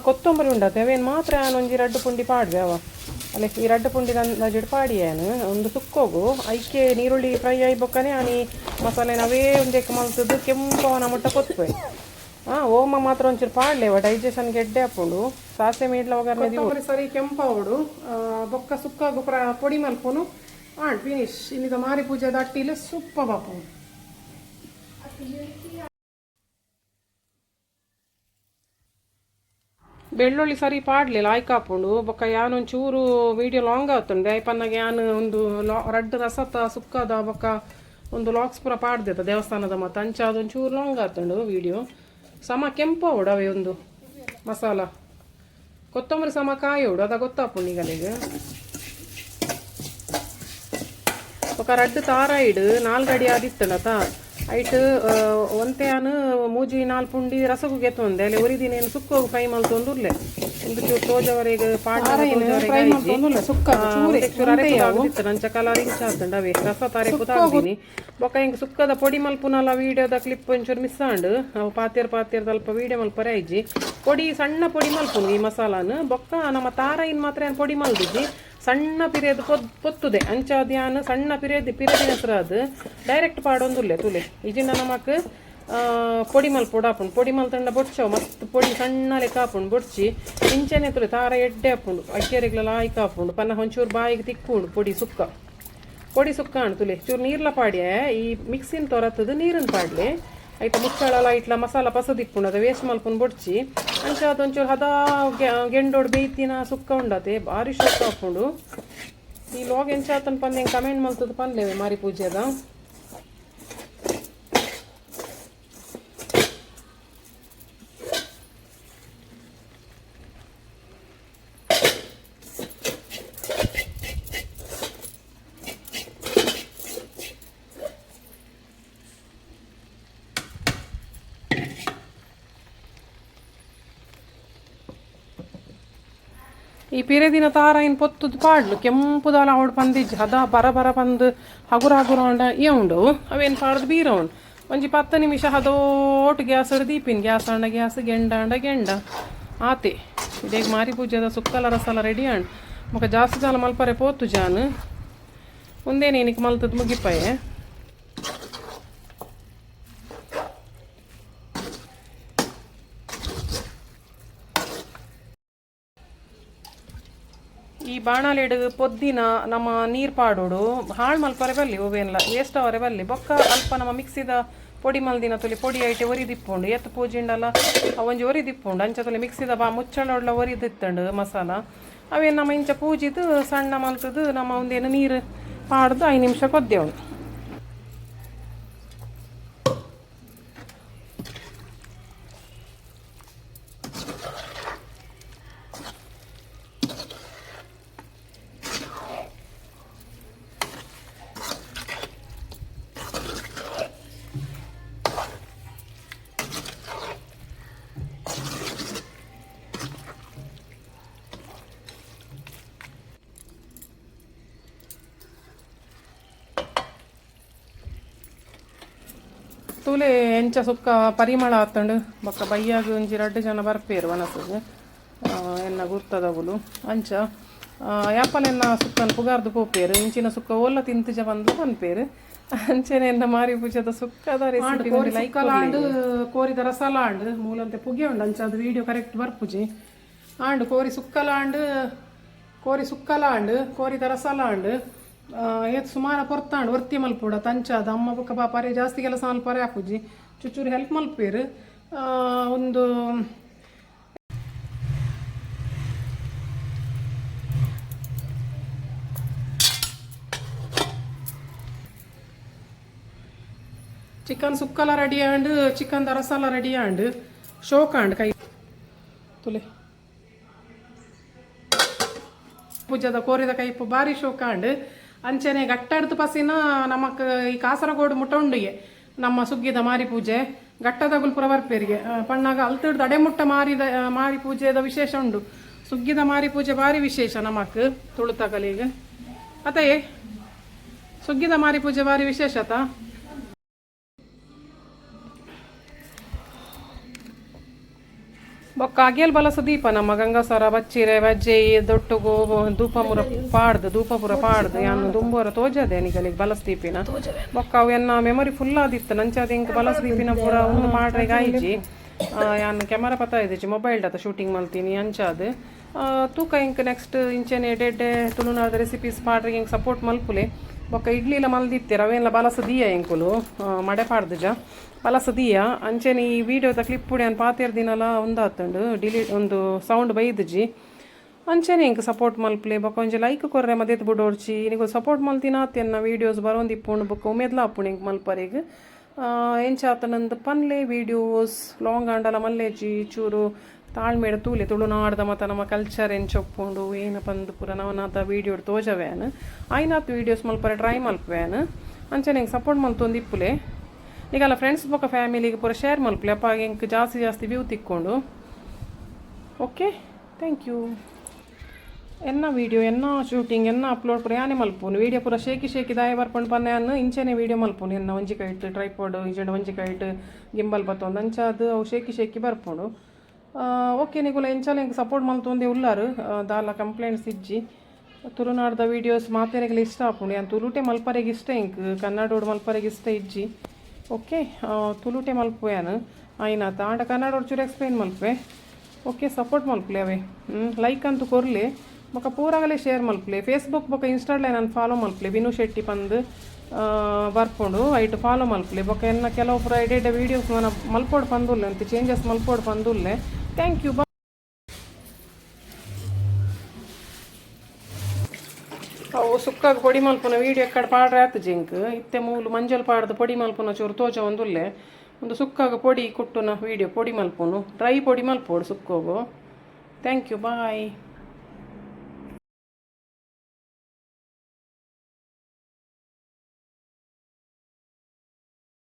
A: ಕೊತ್ತಂಬರಿ ಉಂಡತೆ. ಅವೇನು ಮಾತ್ರ ಯಾನ್ ಒಂಜಿ 2 ಪುಂಡಿ ಪಾಡ್ವೆ ಅವ ಅಲ್ಲೇ. ಈ 2 ಪುಂಡಿ ಅಂದಾಜಿಡ್ ಪಾಡಿಯಾನು ಒಂದು ಸುಕ್ಕೋಗು. ಐಕೆ ನೀರುಳ್ಳಿ ಫ್ರೈ ಆಯಿ ಬೊಕ್ಕನೆ ಆನಿ ಮಸಾಲೆ ಅವೇ ಒಂಜೆಕ್ ಮಲ್ತದ್ದು ಕೆಂಪವನ ಮುಟ್ಟ ಕೊತ್ಪೆ. ಹಾಂ, ಓಮ ಮಾತ್ರ ಒಂಚೂರು ಪಾಡ್ಲೇವ, ಡೈಜೆಷನ್ಗೆ ಎಡ್ಡೆ ಆಪುಂಡು. ಸಾಸೆ ಮೀಡ್ಲ ಒಗ್ಗರಣೆ ಸರಿ ಕೆಂಪಾವಡು. ಬೊಕ್ಕ ಸುಕ್ಕಾಗು ಪೊಡಿ ಮಲ್ಪುನು ಆಂಡ್ ಫಿನಿಶ್. ಇನ್ನಿದ ಮಾರಿ ಪೂಜೆ ಅಟ್ಟಿಲೆ ಸೂಪರ್ ಬಾಪು. ಬೆಳ್ಳುಳ್ಳಿ ಸರಿ ಪಾಡ್ಲಿಲ್ಲ ಆಯ್ಕಾಪುಂಡು. ಬೊಕ್ಕ ಯಾನ್ ಒಂಚೂರು ವೀಡಿಯೋ ಲಾಂಗ್ ಆತುಂಡು. ಐಪನ್ನಾಗ ಯಾನ್ ಒಂದು ಲಾ ರಡ್ಡ್ ರಸತ ಸುಕ್ಕದ ಬೊಕ್ಕ ಒಂದು ಲಾಕ್ಸ್ ಪೂರ ಪಾಡ್ದೆತ ದೇವಸ್ಥಾನದ ಮತ್ತು ಅಂಚ ಅದೊಂಚೂರು ಲಾಂಗ್ ಆತುಂಡು ವೀಡಿಯೋ. ಸಮ ಕೆಂಪು ಅವಡು ಅವೇ ಒಂದು ಮಸಾಲ ಕೊತ್ತಂಬರಿ ಸಮ ಕಾಯೋಡು ಅದ ಗೊತ್ತಾಪುಂಡು ಈಗಲಿಗೆ. ಬೊಕ ರಡ್ಡ್ ತಾರಾಯಿಡ್ ನಾಲ್ಗಡಿ ಆದಿತ್ತಂಡತ ಐಟ್ ಒಂತೆ ಆನ್ ಮೂಜಿ ನಾಲ್ ಪುಂಡಿ ರಸಗು ಗೆತ್ತೊಂದೆ ಅಲ್ಲಿ ಒರಿದಿನೇನು ಸುಕ್ಕೋಗು ಫ್ರೈ ಮಲ್ತೊಂದುರ್ಲೆ ಒಂದು ಚೂರು ತೋಜವರೆಗೆ ಪಾಡ
D: ಫ್ರೈ ಮಲ್ತೊಂದುಲ್ಲೆ ಸುಕ್ಕ ಚೂರೆ
A: ನಂಚ ಕಲರ್ ಇಂಚ ಆತುಂಡು ಅವೇ ರಸ ತಾರೆಪು ತಾಗ್ದಿನಿ ಬೊಕ ಇಂಕ್ ಸುಕ್ಕದ ಪೊಡಿ ಮಲ್ಪುನಲ ವೀಡಿಯೋದ ಕ್ಲಿಪ್ ಒಂಚೂರು ಮಿಸ್ ಆಂಡ್ ಅವು ಪಾತೇರ್ ಪಾತೇರ್ ಅಲ್ಪ ವೀಡಿಯೋ ಮಲ್ಪರೆ ಆಯ್ಜಿ. ಪೊಡಿ ಸಣ್ಣ ಪೊಡಿ ಮಲ್ಪುನು ಈ ಮಸಾಲಾನು. ಬೊಕ್ಕ ನಮ್ಮ ತಾರಾಯಿನ್ ಮಾತ್ರ ಏನ್ ಪೊಡಿ ಮಲ್ದಿಜಿ, ಸಣ್ಣ ಪಿರಿಯದ್ ಪೊತ್ತುದೆ ಅಂಚ ಧ್ಯಾನ ಸಣ್ಣ ಪಿರಿಯದ್ ಪಿರದಿನ ಹೆಸರು ಅದು ಡೈರೆಕ್ಟ್ ಪಾಡೊಂದುಲ್ಲೆ ತುಲೆ ಇಜಿನ ನಮಕ್ ಪೊಡಿ ಮಲ್ಪೊಡು ಆಪುಂಡು. ಪೊಡಿ ಮಲ್ತಂಡ ಬೊಡ್ಚವು ಮಸ್ತ್ ಪೊಡಿ ಸಣ್ಣ ಲೆಕ್ಕ ಆಪುಂಡು ಬೊಡ್ಚಿ ಇಂಚನೆ ತುಲೆ ತಾರ ಎಡ್ಡೆ ಆಪುಂಡು ಅಕ್ಕಿಯರಿಗ್ಲ ಲಾಯ್ಕ್ ಆಪುಂಡು ಪನ್ನ ಒಂಚೂರು ಬಾಯಿಗೆ ತಿಕ್ಕುಂಡು. ಪೊಡಿ ಸುಕ್ಕ ಪೊಡಿ ಸುಕ್ಕ ಆಂಡ್ ತುಲೆ ಚೂರು ನೀರ್ಲ ಪಾಡ್ಯ ಈ ಮಿಕ್ಸಿನ ತೊರತದು ನೀರನ್ನು ಪಾಡ್ಲೆ ಐತ ಮುಚ್ಚಳಲ ಇಟ್ಲ ಮಸಾಲ ಪಸದಿಪ್ಪುಂಡು ಅದು ವೇಸ್ಟ್ ಮಲ್ಪುನ್ ಬೊಡ್ಚಿ ಅಂಚ ಅದೊಂಚೂರು ಹದ ಗೆಂಡೋಡು ಬೇಯ್ತಿನ ಸುಕ್ಕ ಉಂಡತೆ ಭಾರಿ ಶೋಕ ಆಪುಂಡು. ಈ ಲಾಗ್ ಎಂಚ ಆತನ್ ಪಂದ್ ಹೆಂಗೆ ಕಮೆಂಟ್ ಮಲ್ತದ ಪನ್ಲೇವೆ ಮಾರಿ ಪೂಜೆದ. ಈ ಪಿರೆದಿನ ತಾರಾಯಿನ್ ಪೊತ್ತುದು ಪಾಡ್ಲು ಕೆಂಪುದಾಲ ಅವಡು ಪಂದಿಜ್ಜಿ ಹದ ಬರ ಬರ ಪಂದ್ ಹಗುರ ಹಗುರ ಉಂಡ ಏ ಉಂಡು ಅವೇನು ಪಾಡ್ದು ಬೀರ ಉಂಡು ಒಂಜಿ 10 ನಿಮಿಷ ಹದೋಟು ಗ್ಯಾಸ್ ದೀಪಿನ್ ಗ್ಯಾಸ್ ಆಂಡ ಗ್ಯಾಸ್ ಗೆಂಡ ಆಂಡ ಗೆಂಡ ಆತೆ. ಇದೇಗ ಮಾರಿ ಪೂಜೆದ ಸುಕ್ಕಲ ರಸಲ ರೆಡಿ ಆಂಡ್ ಮೊಕ ಜಾಸ್ತಿ ಜಾಲ ಮಲ್ಪರೆ ಪೋತು ಜಾನ್ ಒಂದೇನೆ ಏನಕ್ಕೆ ಮಲ್ತದ ಮುಗಿಪಾಯೆ. ಈ ಬಾಣಲೆಡ್ ಪೊದ್ದಿನ ನಮ್ಮ ನೀರು ಪಾಡೋಡು ಹಾಳು ಮಲ್ಪರೆ ಬಲ್ಲಿ ಹೂವೇನ್ಲ ವೇಸ್ಟ್ ಅವರೆ ಬಲ್ಲಿ. ಬೊಕ್ಕ ಅಲ್ಪ ನಮ್ಮ ಮಿಕ್ಸಿದ ಪೊಡಿ ಮಲ್ದಿನ ತುಲಿ ಪೊಡಿ ಐಟೆ ಒರಿದಿಪ್ಪುಂಡು ಎತ್ತು ಪೂಜಿಂಡಲ ಒಂಜಿ ಒರಿದಿಪ್ಪುಂಡು ಅಂಚ ತುಲಿ ಮಿಕ್ಸಿದ ಬಾ ಮುಚ್ಚಳೊಡ್ಲ ಒರಿದಿತ್ತಂಡು ಮಸಾಲ ಅವೇನು ನಮ್ಮ ಇಂಚ ಪೂಜಿದು ಸಣ್ಣ ಮಲ್ತದು ನಮ್ಮ ಒಂದೇನು ನೀರು ಪಾಡ್ದು 5 ನಿಮಿಷ ಕೊದ್ದೇವು. ತೂಲೆ ಎಂಚ ಸುಕ್ಕ ಪರಿಮಳ ಆತಂಡು. ಬೊಕ್ಕ ಬಯ್ಯಾಗ ಒಂಜಿ ರಡ್ಡ್ ಜನ ಬರ್ಪೇರು ವನಸುಗು ಎನ್ನ ಗುರ್ತದವುಲು ಅಂಚ ಯಾಪಲ ಎನ್ನ ಸುಕ್ಕನ್ ಪುಗಾರ್ದು ಪೋಪೇರು ಇಂಚಿನ ಸುಕ್ಕ ಓಲ್ಲ ತಿಂತುಜ ಬಂದು ಪನ್ಪೇರು ಅಂಚನೆ ಎನ್ನ ಮಾರಿ ಪೂಜೆದ ಸುಕ್ಕದ ರೆಸಿಪಿ ಲೈಕ್ ಆಂಡ್ ಕೋರಿದ ರಸಾಲ ಆಂಡ್ ಮೂಲಂತೆ ಪುಗೆ ಉಂಡು ಅಂಚ ಅದು ವಿಡಿಯೋ ಕರೆಕ್ಟ್ ಬರ್ಪುಜಿ ಆಂಡ್ ಕೋರಿ ಸುಕ್ಕಲ ಆಂಡ್ ಕೋರಿ ಸುಕ್ಕಲ ಆಂಡ್ ಕೋರಿದ ರಸಾಲ ಆಂಡ್ ಏತ್ ಸುಮಾರ ಪೊರ್ತಾಂಡ್ ಒರ್ತಿ ಮಲ್ಪುಡ ತಂಚಾದ ಅಮ್ಮ ಬೊಕ್ಕ ಪಾಪಾರೆ ಜಾಸ್ತಿ ಕೆಲಸ ಮಲ್ಪರೆ ಆಪುಜಿ ಚುಚ್ಚೂರು ಹೆಲ್ಪ್ ಮಲ್ಪೇರು ಒಂದು ಚಿಕನ್ ಸುಕ್ಕಲ ರೆಡಿ ಆಂಡ್ ಚಿಕನ್ ರಸಾಲ ರೆಡಿ ಆಂಡ್ ಶೋಕ ಆಂಡ್ ಕೈ ತುಲೆ ಪೂಜದ ಕೋರಿದ ಕೈಪು ಬಾರಿ ಶೋಕ ಆಂಡ್ ಅಂಚನೆ ಗಟ್ಟಾಡ್ದು ಪಸಿನ ನಮಕ್ ಈ ಕಾಸರಗೋಡು ಮುಟ್ಟ ಉಂಡಿಗೆ ನಮ್ಮ ಸುಗ್ಗಿದ ಮಾರಿ ಪೂಜೆ ಗಟ್ಟದ ಗುಲ್ಪುರ ಬರ್ಪೇರಿಗೆ ಪಣ್ಣಾಗ ಅಲ್ತಿಡ್ದು ಅಡೆಮುಟ್ಟ ಮಾರಿದ ಮಾರಿ ಪೂಜೆದ ವಿಶೇಷ ಉಂಡು. ಸುಗ್ಗಿದ ಮಾರಿ ಪೂಜೆ ಬಾರಿ ವಿಶೇಷ ನಮಕ್ ತುಳುತಕಲಿಗೆ ಅತಯೇ ಸುಗ್ಗಿದ ಮಾರಿ ಪೂಜೆ ಬಾರಿ ವಿಶೇಷ ತಾ. ಬೊಕ್ಕ ಅಗೇಲ್ ಬಲಸ ದೀಪ ನಮ್ಮ ಗಂಗಾಸರ ಬಚ್ಚಿರೆ ಬಜ್ಜೆಯಿ ದೊಟ್ಟುಗು ಧೂಪಮುರ ಪಾಡ್ದು ಧೂಪಪುರ ಪಾಡ್ದು ಯಾನು ದುಂಬೋರ ತೋಜದೆ ನಿಗಲಿಗೆ ಬಲಸ್ ದೀಪಿನ. ಬೊಕ್ಕ ಅವು ಎನ್ನ ಮೆಮೊರಿ ಫುಲ್ ಆದಿತ್ತು ನಂಚಾದ ಇಂಕ್ ಬಲಸ್ ದೀಪಿನ ಪೂರ ಒಂದು ಪಾಡ್ರೆಗ್ ಆಯ್ಜಿ ಯಾನ್ ಕ್ಯಾಮರಾ ಪತ್ತ ಇದ್ದಿಚ್ಚಿ ಮೊಬೈಲ್ ಡಾತ ಶೂಟಿಂಗ್ ಮಲ್ತೀನಿ ಅಂಚಾದ್ ತೂಕ ಇಂಕ್ ನೆಕ್ಸ್ಟ್ ಇಂಚೆನೆ ಎಡ್ಡೆ ತುಳುನಾಡ ರೆಸಿಪೀಸ್ ಪಾಡ್ರೆಗ್ ಇಂಕ್ ಸಪೋರ್ಟ್ ಮಲ್ಪುಲೆ. ಬೊಕ್ಕ ಇಡ್ಲಿಲ ಮಲ್ದಿತ್ತೆ ರವೇನ್ಲ ಬಲಸ ದೀಯ ಎಂಕುಲು ಮಡೆ ಪಾಡ್ದುಜ ಬಲಸ ದೀಯ ಅಂಚೆನೆ ಈ ವಿಡಿಯೋದ ಕ್ಲಿಪ್ ಪುಡಿ ಪಾತೇರ್ ದಿನಲ ಒಂದಾತುಂಡು ಡಿಲೀಟ್ ಒಂದು ಸೌಂಡ್ ಬೈದುಜಿ ಅಂಚೆನೆ ಇಂಕ್ ಸಪೋರ್ಟ್ ಮಲ್ಪಲೆ. ಬೊಕ್ಕ ಒಂಜಿ ಲೈಕ್ ಕೊರ್ರೆ ಮದೆತ್ ಬುಡೋಡ್ಚಿ ನಿಗು ಸಪೋರ್ಟ್ ಮಲ್ತಿನ ಆತೆನ್ನ ವೀಡಿಯೋಸ್ ಬರೋಂದಿಪ್ಪುಂಡು ಬೊಕ್ಕ ಉಮೇದ್ಲ ಆಪುಂಡು ಇಂಕ್ ಮಲ್ಪರೆಗ್ ಎಂಚ ಆತನಂದು ಪನ್ಲೆ ವೀಡಿಯೋಸ್ ಲಾಂಗ್ ಆಂಡಲ ಮಲ್ಲೇಜಿ ಚೂರು. ತಾಳ್ಮೇಡ ತೂಲೆ ತುಳುನಾಡ್ದ ಮತ ನಮ್ಮ ಕಲ್ಚರ್ ಎಂಚೊಪ್ಪುಂಡು ಏನ ಪಂದ್ ಪೂರ ನವನಾತ ವೀಡಿಯೋ ತೋಜವ್ಯಾನ್. ಆಯ್ನಾತ್ ವೀಡಿಯೋಸ್ ಮಲ್ಪರೆ ಟ್ರೈ ಮಲ್ಪುವ್ಯಾನ್. ಅಂಚನೆ ಎಂಕ್ ಸಪೋರ್ಟ್ ಮಲ್ತೊಂದು ಇಪ್ಪುಲೆ. ನಿಕಲ್ನ ಫ್ರೆಂಡ್ಸ್ ಬೊಕ ಫ್ಯಾಮಿಲಿಗೆ ಪೂರ ಶೇರ್ ಮಲ್ಪುಲೆ. ಅಪ್ಪ ಎಂಕ್ ಜಾಸ್ತಿ ಜಾಸ್ತಿ ವ್ಯೂ ತಿಕ್ಕೊಂಡು. Okay, thank you. ಎನ್ನ ವೀಡಿಯೋ, ಎನ್ನ ಶೂಟಿಂಗ್, ಎನ್ನ ಅಪ್ಲೋಡ್ ಪೂರ ಯಾನೆ ಮಲ್ಪುನು. ವೀಡಿಯೋ ಪೂರ ಶೇಕಿ ಶೇಕಿ ದಾಯ ಬರ್ಪುಂಡು ಪನ್ನೆ ಅನ್ನು ಇಂಚೆನೆ ವೀಡಿಯೋ ಮಲ್ಪುನು. ಎನ್ನ ಒಂಜಿ ಕೈಟ್ ಟ್ರೈಪಾಡ್ ಇಂಚೆಂಡ ಒಂಜಿ ಕೈಟ್ ಗಿಂಬಲ್ ಬತ್ತೊಂದು ಅಂಚಾದ್ ಅವು ಶೇಕಿ ಶೇಕಿ ಬರ್ಪುಂಡು. ಓಕೆ, ನಿಕುಲು ಎಂಚಲ ಎಂಕ್ ಸಪೋರ್ಟ್ ಮಲ್ತೊಂದೇ ಉಲ್ಲಾರು, ದಾಲ ಕಂಪ್ಲೇಂಟ್ಸ್ ಇಜ್ಜಿ. ತುಳುನಾಡ್ದ ವೀಡಿಯೋಸ್ ಮಾತೆರೆಗ್ಲ ಇಷ್ಟ ಆಪುಂಡು. ಯಾನ್ ತುಳುಟೆ ಮಲ್ಪರೆಗ್ ಇಷ್ಟ ಎಂಕ್, ಕನ್ನಡೋಡು ಮಲ್ಪರೆಗ್ ಇಷ್ಟ ಇಜ್ಜಿ. ಓಕೆ, ತುಳುಟೆ ಮಲ್ಪುವೆ ಯಾನ್ ಆಯ್ನಾತ. ಆಂಡ ಕನ್ನಡೋಡು ಚೂರು ಎಕ್ಸ್ಪ್ಲೈನ್ ಮಲ್ಪುವೆ. ಓಕೆ, ಸಪೋರ್ಟ್ ಮಲ್ಪುಲೆ ಅವೇ. ಲೈಕ್ ಅಂತೂ ಕೊರ್ಲೆ, ಬೊಕ ಪೂರಾಗಲೇ ಶೇರ್ ಮಲ್ಪುಲೆ. ಫೇಸ್ಬುಕ್ ಬೊಕ ಇನ್ಸ್ಟಾಡ್ಲೆ ನಾನು ಫಾಲೋ ಮಲ್ಪುಲೆ. ವಿನು ಶೆಟ್ಟಿ ಪಂದ್ ಬರ್ಪುಂಡು, ಐಟ್ ಫಾಲೋ ಮಲ್ಪುಲೆ. ಬೊಕ ಎನ್ನ ಕೆಲವು ಪೂರ ಎಡ್ಡೆ ವೀಡಿಯೋಸ್ ನಾನು ಮಲ್ಪೋಡು ಪಂದುಲ್ಲೆ ಅಂತ, ಚೇಂಜಸ್ ಮಲ್ಪೋಡು ಪಂದುಲ್ಲೆ. Thank you. ಅವು ಸುಕ್ಕಾಗ ಪೊಡಿ ಮಲ್ಪುನ ವೀಡಿಯೋ ಎಕ್ಕಡ ಪಾಡ್ರೆ ಆತು ಜಿಂಕ್. ಇತ್ತೆ ಮೂಲು ಮಂಜಲ್ ಪಾಡ್ದು ಪೊಡಿ ಮಲ್ಪುನ ಚೂರು ತೋಜ ಒಂದುಲ್ಲೆ. ಒಂದು ಸುಕ್ಕಾಗ ಪೊಡಿ ಕುಟ್ಟುನ ವೀಡಿಯೋ. ಪೊಡಿ ಮಲ್ಪುನು, ಡ್ರೈ ಪೊಡಿ ಮಲ್ಪೋಡು ಸುಕ್ಕೋಗು. Thank you, bye.